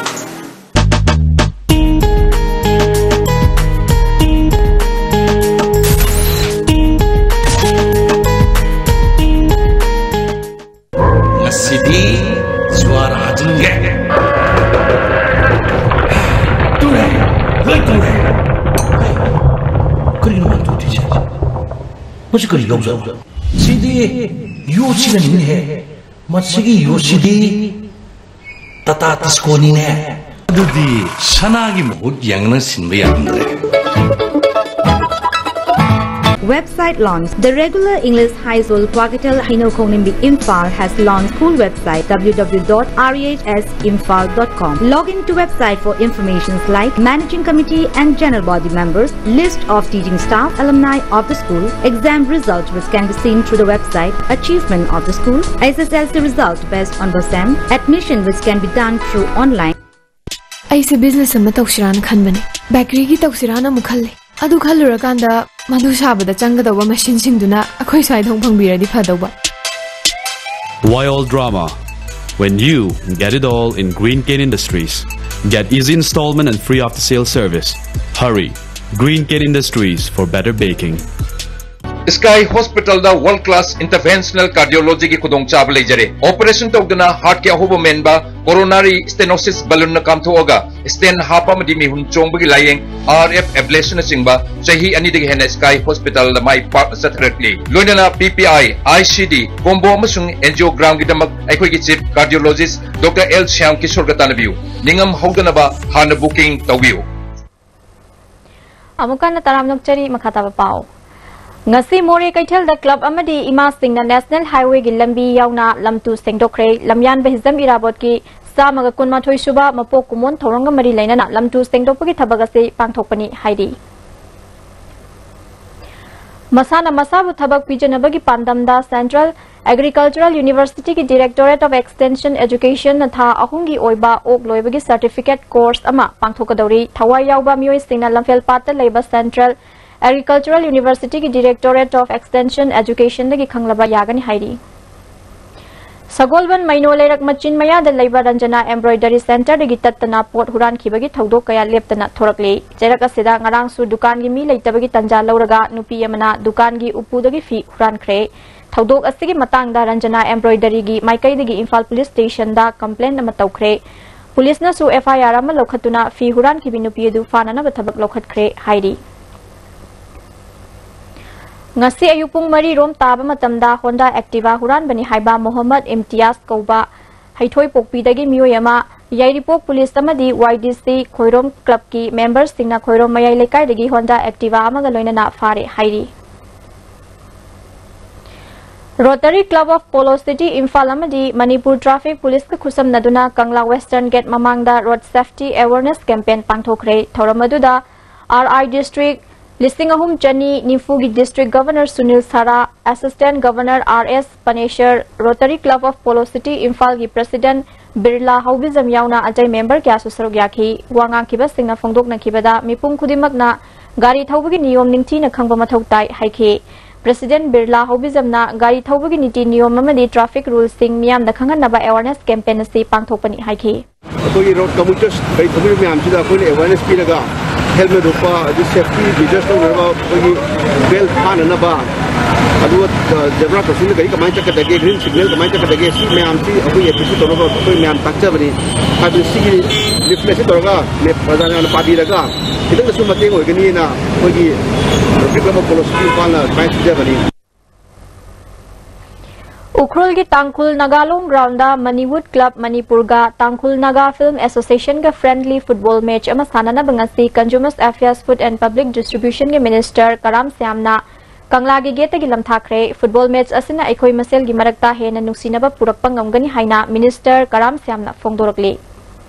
ꯉꯁꯤꯗꯤ ꯖꯨꯋꯥꯔ ꯍꯥꯖꯤꯟꯒꯦ꯫ ꯇꯨꯔꯦ, ꯂꯣꯏ ꯇꯨꯔꯦ꯫ ꯀꯔꯤꯅꯣ ꯃꯥꯅ ꯇꯧꯗꯣꯏꯁꯦ? ꯃꯁꯤ ꯀꯔꯤ ꯌꯥꯎꯖꯥꯠꯅꯣ? ꯁꯤꯗꯤ ꯌꯣꯠꯁꯤꯅꯅꯤꯅꯦꯍꯦ꯫ ꯃꯁꯤꯒꯤ ꯌꯣꯠꯁꯤꯗꯤ ꯇꯥꯇꯥ ꯇꯤꯁꯀꯣꯅꯤꯅꯦ꯫ ꯑꯗꯨꯗꯤ ꯁꯅꯥꯒꯤ ꯃꯍꯨꯠ ꯌꯦꯡꯅ ꯁꯤꯟꯕ ꯌꯥꯔꯝꯗ꯭ꯔꯦ꯫ Website launch. The regular English High School, Kwakitel, Hainokonglimbi, Imphal has launched school website www.rehsimphal.com. Log in to website for informations like managing committee and general body members, list of teaching staff, alumni of the school, exam result which can be seen through the website, achievement of the school, S S L C result based on BOSEM, admission which can be done through online. ꯑꯩꯁꯦ business ꯑꯃ ꯇꯧꯁꯤꯔꯥꯅ ꯈꯟꯕꯅꯦ꯫ ꯕꯦꯀꯔꯤꯒꯤ ꯇꯧꯁꯤꯔꯥꯅ ꯑꯃꯨꯛ ꯈꯜꯂꯦ꯫ ꯑꯗꯨ ꯈꯜꯂꯨꯔꯀꯥꯟꯗ ꯃꯗꯨ ꯁꯥꯕꯗ ꯆꯪꯒꯗꯧꯕ ꯃꯦꯁꯤꯟꯁꯤꯡꯗꯨꯅ ꯑꯩꯈꯣꯏ ꯁ꯭ꯋꯥꯏꯗ ꯑꯃꯨꯛ ꯐꯪꯕꯤꯔꯗꯤ ꯐꯗꯧꯕ꯫ Why all drama when you get it all in Green Cane Industries? Get easy installment and free after sale service. Hurry! Green Cane Industries for better baking. Sky Hospitalꯗ World Class Interventional Cardiologyꯒꯤ ꯈꯨꯗꯣꯡꯆꯥꯕ ꯂꯩꯖꯔꯦ꯫ Operation ꯇꯧꯗꯅ heartꯀꯤ ꯑꯍꯣꯕ ꯃꯦꯟꯕ, coronary stenosis balloonꯅ ꯀꯥꯝꯊꯣꯛꯑꯒ stent ꯍꯥꯞꯄ ꯑꯃꯗꯤ ꯃꯤꯍꯨꯟ ꯆꯣꯡꯕꯒꯤ ꯂꯥꯏꯌꯦꯡ, R F ablationꯅꯆꯤꯡꯕ ꯆꯍꯤ ꯑꯅꯤꯗꯒꯤ ꯍꯦꯟꯅ Sky Hospitalꯗ ꯃꯥꯏ ꯄꯥꯛꯅ ꯆꯠꯊꯔꯛꯂꯤ꯫ ꯂꯣꯏꯅꯅ P P I, I C D, combo ꯑꯃꯁꯨꯡ angiogramꯒꯤꯗꯃꯛ ꯑꯩꯈꯣꯏꯒꯤ Chief Cardiologist Doctor L Shyam ꯀꯤꯁꯣꯔꯒ ꯇꯥꯟꯅꯕꯤꯌꯨ꯫ ꯅꯤꯡꯉꯝ ꯍꯧꯗꯅꯕ ꯍꯥꯟꯅ booking ꯇꯧꯕꯤꯌꯨ꯫ ꯑꯃꯨꯛ ꯍꯟꯅ ꯇꯔꯥꯝꯅ ꯑꯣꯛꯆꯔꯤ꯫ ꯃꯈꯥ ꯇꯥꯕ ꯄꯥꯎ꯫ ꯉꯁꯤ ꯃꯣꯔꯦ ꯀꯩꯊꯦꯜꯗ club ꯑꯃꯗꯤ ꯏꯃꯥꯁꯤꯡꯅ National Highwayꯒꯤ ꯂꯝꯕꯤ ꯌꯥꯎꯅ ꯂꯝꯇꯨ ꯁꯦꯡꯗꯣꯛꯈ꯭ꯔꯦ꯫ ꯂꯝꯌꯥꯟꯕ ꯍꯤꯖꯝ ꯏꯔꯥꯕꯣꯠꯀꯤ ꯆꯥꯝꯃꯒ ꯀꯨꯟꯃꯥꯊꯣꯏ ꯁꯨꯕ ꯃꯄꯣꯛ ꯀꯨꯝꯑꯣꯟ ꯊꯧꯔꯝꯒ ꯃꯔꯤ ꯂꯩꯅꯅ ꯂꯝꯇꯨ ꯁꯦꯡꯗꯣꯛꯄꯒꯤ ꯊꯕꯛ ꯑꯁꯤ ꯄꯥꯡꯊꯣꯛꯄꯅꯤ ꯍꯥꯏꯔꯤ꯫ ꯃꯁꯥꯅ ꯃꯁꯥꯕꯨ ꯊꯕꯛ ꯄꯤꯖꯅꯕꯒꯤ ꯄꯥꯟꯗꯝꯗ Central Agricultural Universityꯒꯤ Directorate of Extension Educationꯅ ꯊꯥ ꯑꯍꯨꯝꯒꯤ ꯑꯣꯏꯕ ꯑꯣꯛ ꯂꯣꯏꯕꯒꯤ certificate course ꯑꯃ ꯄꯥꯡꯊꯣꯛꯀꯗꯧꯔꯤ꯫ ꯊꯋꯥꯏ ꯌꯥꯎꯕ ꯃꯤꯑꯣꯏꯁꯤꯡꯅ ꯂꯝꯐꯦꯜꯄꯥꯠꯇ ꯂꯩꯕ Central Agricultural Universityꯒꯤ Directorate of Extension Educationꯗꯒꯤ ꯈꯪꯂꯕ ꯌꯥꯒꯅꯤ ꯍꯥꯏꯔꯤ꯫ ꯁꯒꯣꯜꯕꯟ ꯃꯩꯅꯣ ꯂꯩꯔꯛ ꯃꯆꯤꯟ ꯃꯌꯥꯗ ꯂꯩꯕ ꯔꯟꯖꯅꯥ Embroidery Centreꯗꯒꯤ ꯇꯠꯇꯅ ꯄꯣꯠ ꯍꯨꯔꯥꯟꯈꯤꯕꯒꯤ ꯊꯧꯗꯣꯛ ꯀꯌꯥ ꯂꯦꯞꯇꯅ ꯊꯣꯔꯛꯂꯤ꯫ ꯆꯩꯔꯛ ꯑꯁꯤꯗ ꯉꯔꯥꯡꯁꯨ ꯗꯨꯀꯥꯟꯒꯤ ꯃꯤ ꯂꯩꯇꯕꯒꯤ ꯇꯟꯖꯥ ꯂꯧꯔꯒ ꯅꯨꯄꯤ ꯑꯃꯅ ꯗꯨꯀꯥꯟꯒꯤ ꯎꯄꯨꯗꯒꯤ ꯐꯤ ꯍꯨꯔꯥꯟꯈ꯭ꯔꯦ꯫ ꯊꯧꯗꯣꯛ ꯑꯁꯤꯒꯤ ꯃꯇꯥꯡꯗ ꯔꯟꯖꯅꯥ Embroideryꯒꯤ ꯃꯥꯏꯀꯩꯗꯒꯤ ꯏꯝꯐꯥꯜ Police Stationꯗ complaint ꯑꯃ ꯇꯧꯈ꯭ꯔꯦ꯫ Policeꯅꯁꯨ F I R ꯑꯃ ꯂꯧꯈꯠꯇꯨꯅ ꯐꯤ ꯍꯨꯔꯥꯟꯈꯤꯕꯤ ꯅꯨꯄꯤ ꯑꯗꯨ ꯐꯥꯅꯅꯕ ꯊꯕꯛ ꯂꯧꯈꯠꯈ꯭ꯔꯦ ꯍꯥꯏꯔꯤ꯫ ꯉꯁꯤ ꯑꯌꯨꯛ ꯄꯨꯡ ꯃꯔꯤ ꯔꯣꯝ ꯇꯥꯕ ꯃꯇꯝꯗ Honda Activa ꯍꯨꯔꯥꯟꯕꯅꯤ ꯍꯥꯏꯕ ꯃꯣꯍꯝꯃꯗ ꯏꯝꯇꯤꯌꯥꯖ ꯀꯧꯕ ꯍꯩꯊꯣꯏꯄꯣꯛꯄꯤꯗꯒꯤ ꯃꯤꯑꯣꯏ ꯑꯃ ꯌꯥꯏꯔꯤꯄꯣꯛ ꯄꯨꯂꯤꯁ ꯑꯃꯗꯤ Y D C ꯈꯣꯏꯔꯣꯝ ꯀ꯭ꯂꯕꯀꯤ ꯃꯦꯝꯕꯔꯁꯤꯡꯅ ꯈꯣꯏꯔꯣꯝ ꯃꯌꯥꯏ ꯂꯩꯀꯥꯏꯗꯒꯤ Honda Activa ꯑꯃꯒ ꯂꯣꯏꯅꯅ ꯐꯥꯔꯦ ꯍꯥꯏꯔꯤ꯫ Rotary Club of Polo City Imphal ꯑꯃꯗꯤ ꯃꯅꯤꯄꯨꯔ ꯇ꯭ꯔꯥꯐꯤꯛ ꯄꯨꯂꯤꯁꯀ ꯈꯨꯠꯁꯝꯅꯗꯨꯅ ꯀꯪꯂꯥ Western Gate ꯃꯃꯥꯡꯗ Road Safety Awareness Campaign ꯄꯥꯡꯊꯣꯛꯈ꯭ꯔꯦ꯫ ꯊꯧꯔꯝ ꯑꯗꯨꯗ R I District ꯂꯤꯁꯤꯡ ꯑꯍꯨꯝ ꯆꯅꯤ ꯅꯤꯐꯨꯒꯤ District Governor Sunil Sarah, Assistant Governor R S ꯄꯅꯦꯁꯔ, Rotary Club of Polo City ꯏꯝꯐꯥꯜꯒꯤ President ꯕꯤꯔꯂꯥ ꯍꯧꯕꯤꯖꯝ ꯌꯥꯎꯅ ꯑꯇꯩ ꯃꯦꯝꯕꯔ ꯀꯌꯥꯁꯨ ꯁꯔꯨꯛ ꯌꯥꯈꯤ꯫ ꯋꯥ ꯉꯥꯡꯈꯤꯕꯁꯤꯡꯅ ꯐꯣꯡꯗꯣꯛꯅꯈꯤꯕꯗ ꯃꯤꯄꯨꯝ ꯈꯨꯗꯤꯡꯃꯛꯅ ꯒꯥꯔꯤ ꯊꯧꯕꯒꯤ ꯅꯤꯌꯣꯝ ꯅꯤꯡꯊꯤꯅ ꯈꯪꯕ ꯃꯊꯧ ꯇꯥꯏ ꯍꯥꯏꯈꯤ꯫ President ꯕꯤꯔꯂꯥ ꯍꯧꯕꯤꯖꯝꯅ ꯒꯥꯔꯤ ꯊꯧꯕꯒꯤ ꯅꯤꯇꯤ ꯅꯤꯌꯣꯝ ꯑꯃꯗꯤ traffic ruleꯁꯤꯡ ꯃꯤꯌꯥꯝꯗ ꯈꯪꯍꯟꯅꯕ awareness campaign ꯑꯁꯤ ꯄꯥꯡꯊꯣꯛꯄꯅꯤ ꯍꯥꯏꯈꯤ꯫ ꯑꯩꯈꯣꯏꯒꯤ ꯔꯣꯗ ꯀꯃ꯭ꯌꯨꯇꯔꯁ ꯀꯔꯤ ꯊꯧꯕ ꯃꯌꯥꯝꯁꯤꯗ ꯑꯩꯈꯣꯏꯅ awareness ꯄꯤꯔꯒ helmet ꯎꯞꯄ, ꯑꯗꯨ safety measures ꯂꯧꯅꯅꯕ, ꯑꯩꯈꯣꯏꯒꯤ belt ꯐꯥꯅꯅꯕ, ꯑꯗꯨꯒ, ꯑ, zebra crossingꯗ ꯒꯥꯔꯤ ꯀꯃꯥꯏꯅ ꯆꯠꯀꯗꯒꯦ, green signal ꯀꯃꯥꯏꯅ ꯆꯠꯀꯗꯒꯦ, ꯁꯤ ꯃꯌꯥꯝꯁꯤ ꯑꯩꯈꯣꯏ APC ꯇꯧꯔꯒ ꯑꯩꯈꯣꯏ ꯃꯌꯥꯝ ꯇꯥꯛꯆꯕꯅꯤ꯫ ꯍꯥꯏꯕꯗꯤ ꯁꯤꯒꯤ leafletꯁꯤ ꯇꯧꯔꯒ ꯃꯦꯞ ꯄ꯭ꯔꯖꯥꯅ ꯄꯥꯕꯤꯔꯒ ꯈꯤꯇꯪꯗꯁꯨ ꯃꯇꯦꯡ ꯑꯣꯏꯒꯅꯤꯅ ꯑꯩꯈꯣꯏꯒꯤ Rotary Club of Polo City ꯏꯝꯐꯥꯜꯅ ꯑꯗꯨꯃꯥꯏꯅ ꯁꯤꯟꯖꯕꯅꯤ꯫ ꯎꯈ꯭ꯔꯨꯜꯒꯤ ꯇꯥꯡꯈꯨꯜ ꯅꯥꯒꯥ ꯂꯣꯡ groundꯗ Manipur Club ꯃꯅꯤꯄꯨꯔꯒ ꯇꯥꯡꯈꯨꯜ Naga Film Associationꯒ friendly football match ꯑꯃ ꯁꯥꯟꯅꯅꯕ ꯉꯁꯤ Consumer Affairs, Food and Public Distributionꯒꯤ Minister Karam ꯁ꯭ꯌꯥꯝꯅ ꯀꯪꯂꯥꯒꯤ gateꯇꯒꯤ ꯂꯝꯊꯥꯈ꯭ꯔꯦ꯫ Football match ꯑꯁꯤꯅ ꯑꯩꯈꯣꯏ ꯃꯁꯦꯜꯒꯤ ꯃꯔꯛꯇ ꯍꯦꯟꯅ ꯅꯨꯡꯁꯤꯅꯕ ꯄꯨꯔꯛꯄ ꯉꯝꯒꯅꯤ ꯍꯥꯏꯅ Minister ꯀꯔꯥꯝ ꯁ꯭ꯌꯥꯝꯅ ꯐꯣꯡꯗꯣꯔꯛꯂꯤ꯫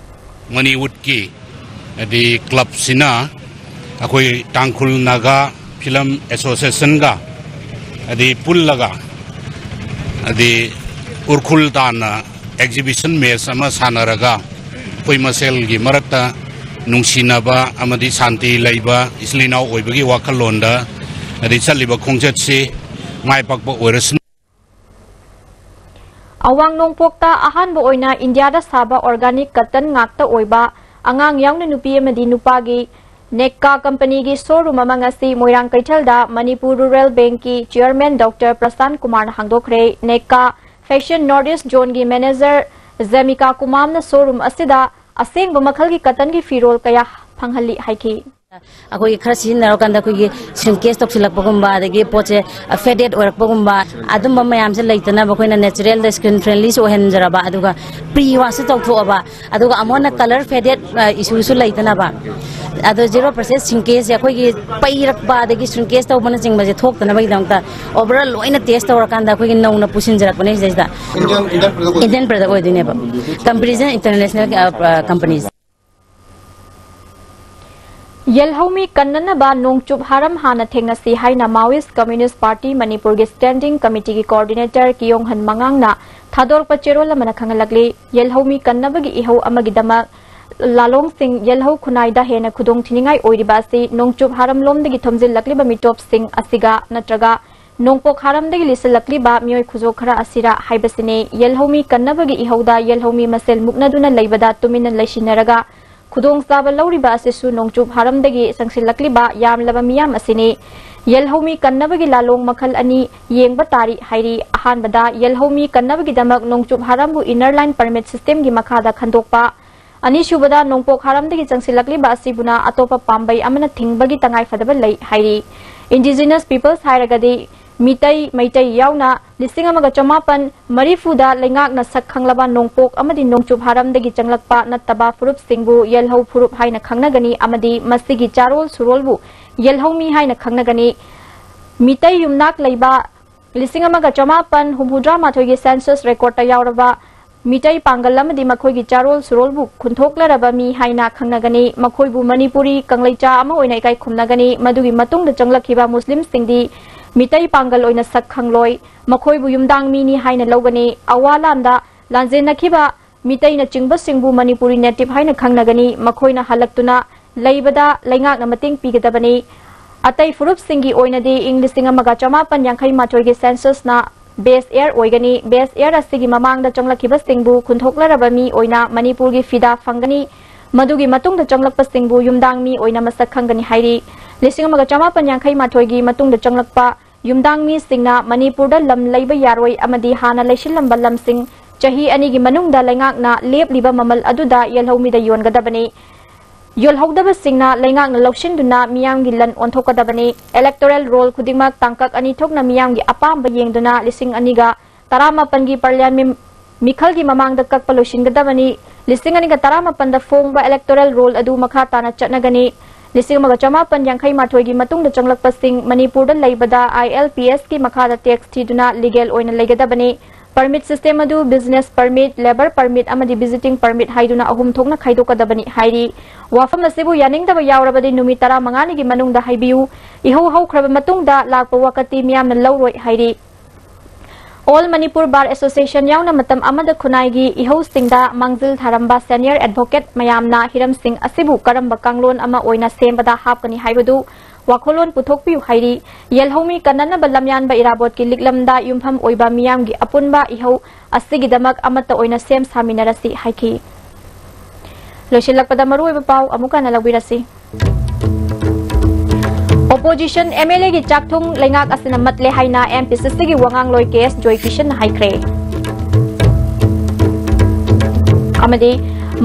ꯃꯅꯤꯋꯨꯗꯀꯤ ꯍꯥꯏꯗꯤ clubꯁꯤꯅ ꯑꯩꯈꯣꯏ ꯇꯥꯡꯈꯨꯜ ꯅꯥꯒꯥ Film Associationꯒ ꯍꯥꯏꯗꯤ ꯄꯨꯜꯂꯒ ꯍꯥꯏꯗꯤ ꯎꯔꯈꯨꯜ ꯇꯥꯟꯅ exhibition match ꯑꯃ ꯁꯥꯟꯅꯔꯒ ꯑꯩꯈꯣꯏ ꯃꯁꯦꯜꯒꯤ ꯃꯔꯛꯇ ꯅꯨꯡꯁꯤꯅꯕ ꯑꯃꯗꯤ ꯁꯥꯟꯇꯤ ꯂꯩꯕ ꯏꯆꯤꯜ ꯏꯅꯥꯎ ꯑꯣꯏꯕꯒꯤ ꯋꯥꯈꯜꯂꯣꯟꯗ ꯍꯥꯏꯗꯤ ꯆꯠꯂꯤꯕ ꯈꯣꯡꯆꯠꯁꯤ ꯃꯥꯏ ꯄꯥꯛꯄ ꯑꯣꯏꯔꯁꯅꯨ꯫ ꯑꯋꯥꯡ ꯅꯣꯡꯄꯣꯛꯇ ꯑꯍꯥꯟꯕ ꯑꯣꯏꯅ ꯏꯟꯗꯤꯌꯥꯗ ꯁꯥꯕ organic cotton ꯉꯥꯛꯇ ꯑꯣꯏꯕ ꯑꯉꯥꯡ ꯌꯥꯎꯅ ꯅꯨꯄꯤ ꯑꯃꯗꯤ ꯅꯨꯄꯥꯒꯤ ꯅꯦꯛꯀꯥ ꯀꯝꯄꯅꯤꯒꯤ showroom ꯑꯃ ꯉꯁꯤ ꯃꯣꯏꯔꯥꯡ ꯀꯩꯊꯦꯜꯗ ꯃꯅꯤꯄꯨꯔ ꯔꯨꯔꯦꯜ ꯕꯦꯡꯛꯀꯤ chairman Doctor ꯄ꯭ꯔꯁꯥꯟ ꯀꯨꯃꯥꯔꯅ ꯍꯥꯡꯗꯣꯛꯈ꯭ꯔꯦ꯫ ꯅꯦꯛꯀꯥ Fashion North East Zoneꯒꯤ manager ꯖꯦꯃꯤꯀꯥ ꯀꯨꯃꯥꯝꯅ showroom ꯑꯁꯤꯗ ꯑꯁꯦꯡꯕ ꯃꯈꯜꯒꯤ cottonꯒꯤ ꯐꯤꯔꯣꯜ ꯀꯌꯥ ꯐꯪꯍꯜꯂꯤ ꯍꯥꯏꯈꯤ꯫ ꯑꯩꯈꯣꯏꯒꯤ ꯈꯔ ꯁꯤꯖꯤꯟꯅꯔꯀꯥꯟꯗ ꯑꯩꯈꯣꯏꯒꯤ ꯁ꯭ꯔꯤꯡꯀꯦꯖ ꯇꯧꯁꯤꯜꯂꯛꯄꯒꯨꯝꯕ, ꯑꯗꯒꯤ ꯄꯣꯠꯁꯦ ꯐꯦꯗꯦꯠ ꯑꯣꯏꯔꯛꯄꯒꯨꯝꯕ, ꯑꯗꯨꯝꯕ ꯃꯌꯥꯝꯁꯦ ꯂꯩꯇꯅꯕ ꯑꯩꯈꯣꯏꯅ ꯅꯦꯆꯔꯦꯜꯗ ꯁ꯭ꯀꯤꯟ ꯐ꯭ꯔꯦꯟꯂꯤꯁꯨ ꯑꯣꯏꯍꯟꯖꯔꯕ, ꯑꯗꯨꯒ ꯄ꯭ꯔꯤ ꯋꯥꯁꯁꯨ ꯇꯧꯊꯣꯛꯑꯕ, ꯑꯗꯨꯒ ꯑꯃꯨꯛ ꯍꯟꯅ ꯀꯂꯔ ꯐꯦꯗꯦꯠ ꯏꯁꯨꯁꯨ ꯂꯩꯇꯅꯕ꯫ ꯑꯗꯣ ꯖꯦꯔꯣ ꯄꯔꯁꯦꯟ ꯁ꯭ꯔꯤꯡꯀꯦꯖꯁꯦ ꯑꯩꯈꯣꯏꯒꯤ ꯄꯩꯔꯛꯄ ꯑꯗꯒꯤ ꯁ꯭ꯔꯤꯡꯀꯦꯖ ꯇꯧꯕꯅꯆꯤꯡꯕꯁꯦ ꯊꯣꯛꯇꯅꯕꯒꯤꯗꯃꯛꯇ ꯑꯣꯚꯔꯑꯣꯜ ꯂꯣꯏꯅ ꯇꯦꯁ ꯇꯧꯔꯀꯥꯟꯗ ꯑꯩꯈꯣꯏꯒꯤ ꯅꯧꯅ ꯄꯨꯁꯤꯟꯖꯔꯛꯄꯅꯦ ꯁꯤꯗꯩꯁꯤꯗ꯫ ꯏꯟꯗꯤꯌꯟ ꯄ꯭ꯔꯗꯛ ꯑꯣꯏꯗꯣꯏꯅꯦꯕ꯫ Comparison international companies. ꯌꯦꯜꯍꯧꯃꯤ ꯀꯟꯅꯅꯕ ꯅꯣꯡꯆꯨꯞ ꯍꯥꯔꯝ ꯍꯥꯟꯅ ꯊꯦꯡꯅꯁꯤ ꯍꯥꯏꯅ ꯃꯥꯋꯤꯁ ꯀꯝꯃ꯭ꯌꯨꯅꯤꯁ ꯄꯥꯔꯇꯤ ꯃꯅꯤꯄꯨꯔꯒꯤ ꯁ꯭ꯇꯦꯟꯗꯤꯡ ꯀꯃꯤꯇꯤꯒꯤ ꯀꯣꯑꯣꯔꯗꯤꯅꯦꯇꯔ ꯀꯤꯌꯣꯡꯍꯟ ꯃꯉꯥꯡꯅ ꯊꯥꯗꯣꯔꯛꯄ ꯆꯦꯔꯣꯜ ꯑꯃꯅ ꯈꯪꯍꯜꯂꯛꯂꯤ꯫ ꯌꯦꯜꯍꯧꯃꯤ ꯀꯟꯅꯕꯒꯤ ꯏꯍꯧ ꯑꯃꯒꯤꯗꯃꯛ ꯂꯥꯂꯣꯡꯁꯤꯡ ꯌꯦꯜꯍꯧ ꯈꯨꯟꯅꯥꯏꯗ ꯍꯦꯟꯅ ꯈꯨꯗꯣꯡ ꯊꯤꯅꯤꯡꯉꯥꯏ ꯑꯣꯏꯔꯤꯕ ꯑꯁꯤ ꯅꯣꯡꯆꯨꯞ ꯍꯥꯔꯝꯂꯣꯝꯗꯒꯤ ꯊꯣꯝꯖꯤꯜꯂꯛꯂꯤꯕ ꯃꯤꯇꯣꯞꯁꯤꯡ ꯑꯁꯤꯒ ꯅꯠꯇ꯭ꯔꯒ ꯅꯣꯡꯄꯣꯛ ꯍꯥꯔꯝꯗꯒꯤ ꯂꯤꯁꯤꯜꯂꯛꯂꯤꯕ ꯃꯤꯑꯣꯏ ꯈꯨꯖꯣꯛ ꯈꯔ ꯑꯁꯤꯔ ꯍꯥꯏꯕꯁꯤꯅꯤ꯫ ꯌꯦꯜꯍꯧꯃꯤ ꯀꯟꯅꯕꯒꯤ ꯏꯍꯧꯗ ꯌꯦꯜꯍꯧꯃꯤ ꯃꯁꯦꯜ ꯃꯨꯛꯅꯗꯨꯅ ꯂꯩꯕꯗ ꯇꯨꯃꯤꯟꯅ ꯂꯩꯁꯤꯟꯅꯔꯒ ꯈꯨꯗꯣꯡꯆꯥꯕ ꯂꯧꯔꯤꯕ ꯑꯁꯤꯁꯨ ꯅꯣꯡꯆꯨꯞ ꯍꯥꯔꯝꯗꯒꯤ ꯆꯪꯁꯤꯜꯂꯛꯂꯤꯕ ꯌꯥꯝꯂꯕ ꯃꯤꯌꯥꯝ ꯑꯁꯤꯅꯤ꯫ ꯌꯦꯜꯍꯧꯃꯤ ꯀꯟꯅꯕꯒꯤ ꯂꯥꯂꯣꯡ ꯃꯈꯜ ꯑꯅꯤ ꯌꯦꯡꯕ ꯇꯥꯔꯤ ꯍꯥꯏꯔꯤ꯫ ꯑꯍꯥꯟꯕꯗ ꯌꯦꯜꯍꯧꯃꯤ ꯀꯟꯅꯕꯒꯤꯗꯃꯛ ꯅꯣꯡꯆꯨꯞ ꯍꯥꯔꯝꯕꯨ ꯏꯟꯅꯔ ꯂꯥꯏꯟ ꯄꯔꯃꯤꯠ ꯁꯤꯁꯇꯦꯝꯒꯤ ꯃꯈꯥꯗ ꯈꯟꯗꯣꯛꯄ, ꯑꯅꯤꯁꯨꯕꯗ ꯅꯣꯡꯄꯣꯛ ꯍꯥꯔꯝꯗꯒꯤ ꯆꯪꯁꯤꯜꯂꯛꯂꯤꯕ ꯑꯁꯤꯕꯨꯅ ꯑꯇꯣꯞꯄ ꯄꯥꯝꯕꯩ ꯑꯃꯅ ꯊꯤꯡꯕꯒꯤ ꯇꯉꯥꯏꯐꯗꯕ ꯂꯩ ꯍꯥꯏꯔꯤ꯫ ꯏꯟꯗꯤꯖꯤꯅꯁ ꯄꯤꯄꯜꯁ ꯍꯥꯏꯔꯒꯗꯤ ꯃꯤꯇꯩ, ꯃꯩꯇꯩ ꯌꯥꯎꯅ ꯂꯤꯁꯤꯡ ꯑꯃꯒ ꯆꯃꯥꯄꯟ ꯃꯔꯤꯐꯨꯗ ꯂꯩꯉꯥꯛꯅ ꯁꯛ ꯈꯪꯂꯕ ꯅꯣꯡꯄꯣꯛ ꯑꯃꯗꯤ ꯅꯣꯡꯆꯨꯞ ꯍꯥꯔꯝꯗꯒꯤ ꯆꯪꯂꯛꯄ ꯅꯠꯇꯕ ꯐꯨꯔꯨꯞꯁꯤꯡꯕꯨ ꯌꯦꯜꯍꯧ ꯐꯨꯔꯨꯞ ꯍꯥꯏꯅ ꯈꯪꯅꯒꯅꯤ ꯑꯃꯗꯤ ꯃꯁꯤꯒꯤ ꯆꯥꯔꯣꯜ ꯁꯨꯔꯣꯜꯕꯨ ꯌꯦꯜꯍꯧꯃꯤ ꯍꯥꯏꯅ ꯈꯪꯅꯒꯅꯤ꯫ ꯃꯤꯇꯩ ꯌꯨꯝꯅꯥꯛ ꯂꯩꯕ ꯂꯤꯁꯤꯡ ꯑꯃꯒ ꯆꯃꯥꯄꯟ ꯍꯨꯝꯐꯨꯇꯔꯥ ꯃꯥꯊꯣꯏꯒꯤ ꯁꯦꯟꯁꯁ ꯔꯦꯀꯣꯔꯠꯇ ꯌꯥꯎꯔꯕ ꯃꯤꯇꯩ ꯄꯥꯡꯒꯜ ꯑꯃꯗꯤ ꯃꯈꯣꯏꯒꯤ ꯆꯥꯔꯣꯜ ꯁꯨꯔꯣꯜꯕꯨ ꯈꯨꯟꯊꯣꯛꯂꯔꯕ ꯃꯤ ꯍꯥꯏꯅ ꯈꯪꯅꯒꯅꯤ꯫ ꯃꯈꯣꯏꯕꯨ ꯃꯅꯤꯄꯨꯔꯤ ꯀꯪꯂꯩꯆꯥ ꯑꯃ ꯑꯣꯏꯅ ꯏꯀꯥꯏ ꯈꯨꯝꯅꯒꯅꯤ꯫ ꯃꯗꯨꯒꯤ ꯃꯇꯨꯡꯗ ꯆꯪꯂꯛꯈꯤꯕ ꯃꯨꯁꯂꯤꯝꯁꯤꯡꯗꯤ ꯃꯤꯇꯩ ꯄꯥꯡꯒꯜ ꯑꯣꯏꯅ ꯁꯛ ꯈꯪꯂꯣꯏ꯫ ꯃꯈꯣꯏꯕꯨ ꯌꯨꯝꯗꯥꯡ ꯃꯤꯅꯤ ꯍꯥꯏꯅ ꯂꯧꯒꯅꯤ꯫ ꯑꯋꯥ ꯂꯥꯟꯗ ꯂꯥꯟꯖꯦꯟꯅꯈꯤꯕ ꯃꯤꯇꯩꯅꯆꯤꯡꯕꯁꯤꯡꯕꯨ ꯃꯅꯤꯄꯨꯔꯤ ꯅꯦꯇꯤꯚ ꯍꯥꯏꯅ ꯈꯪꯅꯒꯅꯤ꯫ ꯃꯈꯣꯏꯅ ꯍꯜꯂꯛꯇꯨꯅ ꯂꯩꯕꯗ ꯂꯩꯉꯥꯛꯅ ꯃꯇꯦꯡ ꯄꯤꯒꯗꯕꯅꯤ꯫ ꯑꯇꯩ ꯐꯨꯔꯨꯞꯁꯤꯡꯒꯤ ꯑꯣꯏꯅꯗꯤ ꯏꯪ ꯂꯤꯁꯤꯡ ꯑꯃꯒ ꯆꯃꯥꯄꯟ ꯌꯥꯡꯈꯩ ꯃꯥꯊꯣꯏꯒꯤ ꯁꯦꯟꯁꯁꯅ ꯕꯦꯁ ꯑꯦꯌꯔ ꯑꯣꯏꯒꯅꯤ꯫ ꯕꯦꯁ ꯑꯦꯌꯔ ꯑꯁꯤꯒꯤ ꯃꯃꯥꯡꯗ ꯆꯪꯂꯛꯈꯤꯕꯁꯤꯡꯕꯨ ꯈꯨꯟꯊꯣꯛꯂꯔꯕ ꯃꯤ ꯑꯣꯏꯅ ꯃꯅꯤꯄꯨꯔꯒꯤ ꯐꯤꯗꯥ ꯐꯪꯒꯅꯤ꯫ ꯃꯗꯨꯒꯤ ꯃꯇꯨꯡꯗ ꯆꯪꯂꯛꯄꯁꯤꯡꯕꯨ ꯌꯨꯝꯗꯥꯡ ꯃꯤ ꯑꯣꯏꯅ ꯃꯁꯛ ꯈꯪꯒꯅꯤ ꯍꯥꯏꯔꯤ꯫ ꯂꯤꯁꯤꯡ ꯑꯃꯒ ꯆꯃꯥꯄꯟ ꯌꯥꯡꯈꯩ ꯃꯥꯊꯣꯏꯒꯤ ꯃꯇꯨꯡꯗ ꯆꯪꯂꯛꯄ ꯌꯨꯝꯗꯥꯡ ꯃꯤꯁꯤꯡꯅ ꯃꯅꯤꯄꯨꯔꯗ ꯂꯝ ꯂꯩꯕ ꯌꯥꯔꯣꯏ ꯑꯃꯗꯤ ꯍꯥꯟꯅ ꯂꯩꯁꯤꯜꯂꯝꯕ ꯂꯝꯁꯤꯡ ꯆꯍꯤ ꯑꯅꯤꯒꯤ ꯃꯅꯨꯡꯗ ꯂꯩꯉꯥꯛꯅ ꯂꯦꯞꯂꯤꯕ ꯃꯃꯜ ꯑꯗꯨꯗ ꯌꯦꯜꯍꯧꯃꯤꯗ ꯌꯣꯟꯒꯗꯕꯅꯤ꯫ ꯌꯣꯜꯍꯧꯗꯕꯁꯤꯡꯅ ꯂꯩꯉꯥꯛꯅ ꯂꯧꯁꯤꯟꯗꯨꯅ ꯃꯤꯌꯥꯝꯒꯤ ꯂꯟ ꯑꯣꯟꯊꯣꯛꯀꯗꯕꯅꯤ꯫ Electoral roll ꯈꯨꯗꯤꯡꯃꯛ ꯇꯥꯡꯀꯛ ꯑꯅꯤ ꯊꯣꯛꯅ ꯃꯤꯌꯥꯝꯒꯤ ꯑꯄꯥꯝꯕ ꯌꯦꯡꯗꯨꯅ ꯂꯤꯁꯤꯡ ꯑꯅꯤꯒ ꯇꯔꯥꯃꯥꯄꯟꯒꯤ Parliament ꯃꯤꯈꯜꯒꯤ ꯃꯃꯥꯡꯗ ꯀꯛꯄ ꯂꯣꯏꯁꯤꯟꯒꯗꯕꯅꯤ꯫ ꯂꯤꯁꯤꯡ ꯑꯅꯤꯒ ꯇꯔꯥꯃꯥꯄꯟꯗ ꯐꯣꯡꯕ electoral roll ꯑꯗꯨ ꯃꯈꯥ ꯇꯥꯅ ꯆꯠꯅꯒꯅꯤ꯫ ꯂꯤꯁꯤꯡ ꯑꯃꯒ ꯆꯃꯥꯄꯟ ꯌꯥꯡꯈꯩ ꯃꯥꯊꯣꯏꯒꯤ ꯃꯇꯨꯡꯗ ꯆꯪꯂꯛꯄꯁꯤꯡ ꯃꯅꯤꯄꯨꯔꯗ ꯂꯩꯕꯗ ILPS ꯀꯤ ꯃꯈꯥꯗ tax ꯊꯤꯗꯨꯅ legal ꯑꯣꯏꯅ ꯂꯩꯒꯗꯕꯅꯤ꯫ Permit system ꯑꯗꯨ business permit, labour permit ꯑꯃꯗꯤ visiting permit ꯍꯥꯏꯗꯨꯅ ꯑꯍꯨꯝ ꯊꯣꯛꯅ ꯈꯥꯏꯗꯣꯛꯀꯗꯕꯅꯤ ꯍꯥꯏꯔꯤ꯫ ꯋꯥꯐꯝ ꯑꯁꯤꯕꯨ ꯌꯥꯅꯤꯡꯗꯕ ꯌꯥꯎꯔꯕꯗꯤ ꯅꯨꯃꯤꯠ ꯇꯔꯥꯃꯉꯥꯅꯤꯒꯤ ꯃꯅꯨꯡꯗ ꯍꯥꯏꯕꯤꯌꯨ꯫ ꯏꯍꯧ ꯍꯧꯈ꯭ꯔꯕ ꯃꯇꯨꯡꯗ ꯂꯥꯛꯄ ꯋꯥꯀꯠꯇꯤ ꯃꯤꯌꯥꯝꯅ ꯂꯧꯔꯣꯏ ꯍꯥꯏꯔꯤ꯫ All Manipur Bar Association ꯌꯥꯎꯅ ꯃꯇꯝ ꯑꯃꯗ ꯈꯨꯟꯅꯥꯏꯒꯤ ꯏꯍꯧꯁꯤꯡꯗ ꯃꯥꯡꯖꯤꯜ ꯊꯥꯔꯝꯕ senior advocate ꯃꯌꯥꯝꯅ ꯍꯤꯔꯝꯁꯤꯡ ꯑꯁꯤꯕꯨ ꯀꯔꯝꯕ ꯀꯥꯡꯂꯣꯟ ꯑꯃ ꯑꯣꯏꯅ ꯁꯦꯝꯕꯗ ꯍꯥꯞꯀꯅꯤ ꯍꯥꯏꯕꯗꯨ ꯋꯥꯈꯜꯂꯣꯟ ꯄꯨꯊꯣꯛꯄꯤꯌꯨ ꯍꯥꯏꯔꯤ꯫ ꯌꯦꯜꯍꯧꯃꯤ ꯀꯟꯅꯅꯕ ꯂꯝꯌꯥꯟꯕ ꯏꯔꯥꯕꯣꯠꯀꯤ ꯂꯤꯛꯂꯝꯗ ꯌꯨꯝꯐꯝ ꯑꯣꯏꯕ ꯃꯤꯌꯥꯝꯒꯤ ꯑꯄꯨꯟꯕ ꯏꯍꯧ ꯑꯁꯤꯒꯤꯗꯃꯛ ꯑꯃꯠꯇ ꯑꯣꯏꯅ ꯁꯦꯝ ꯁꯥꯃꯤꯟꯅꯔꯁꯤ ꯍꯥꯏꯈꯤ꯫ ꯂꯣꯏꯁꯤꯜꯂꯛꯄꯗ ꯃꯔꯨꯑꯣꯏꯕ ꯄꯥꯎ ꯑꯃꯨꯛ ꯍꯟꯅ ꯂꯧꯕꯤꯔꯁꯤ꯫ Opposition MLA ꯒꯤ ꯆꯥꯛꯊꯨꯡ ꯂꯩꯉꯥꯛ ꯑꯁꯤꯅ ꯃꯠꯂꯦ ꯍꯥꯏꯅ MPCC ꯒꯤ ꯋꯥꯉꯥꯡꯂꯣꯏ KS ꯖꯣꯏꯀꯤꯁꯟꯅ ꯍꯥꯏꯈ꯭ꯔꯦ꯫ ꯑꯃꯗꯤ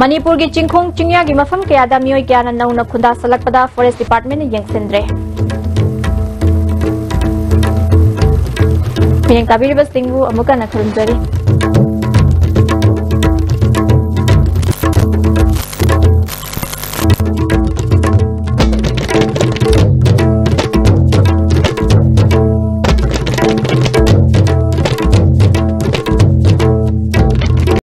ꯃꯅꯤꯄꯨꯔꯒꯤ ꯆꯤꯡꯈꯣꯡ ꯆꯤꯡꯌꯥꯒꯤ ꯃꯐꯝ ꯀꯌꯥꯗ ꯃꯤꯑꯣꯏ ꯀꯌꯥꯅ ꯅꯧꯅ ꯈꯨꯟꯗꯥꯁꯜꯂꯛꯄꯗ Forest Department ꯅ ꯌꯦꯡꯁꯤꯟꯗ꯭ꯔꯦ꯫ ꯃꯤꯠꯌꯦꯡ ꯇꯥꯕꯤꯔꯤꯕꯁꯤꯡꯕꯨ ꯑꯃꯨꯛ ꯍꯟꯅ ꯈꯨꯔꯨꯝꯖꯔꯤ꯫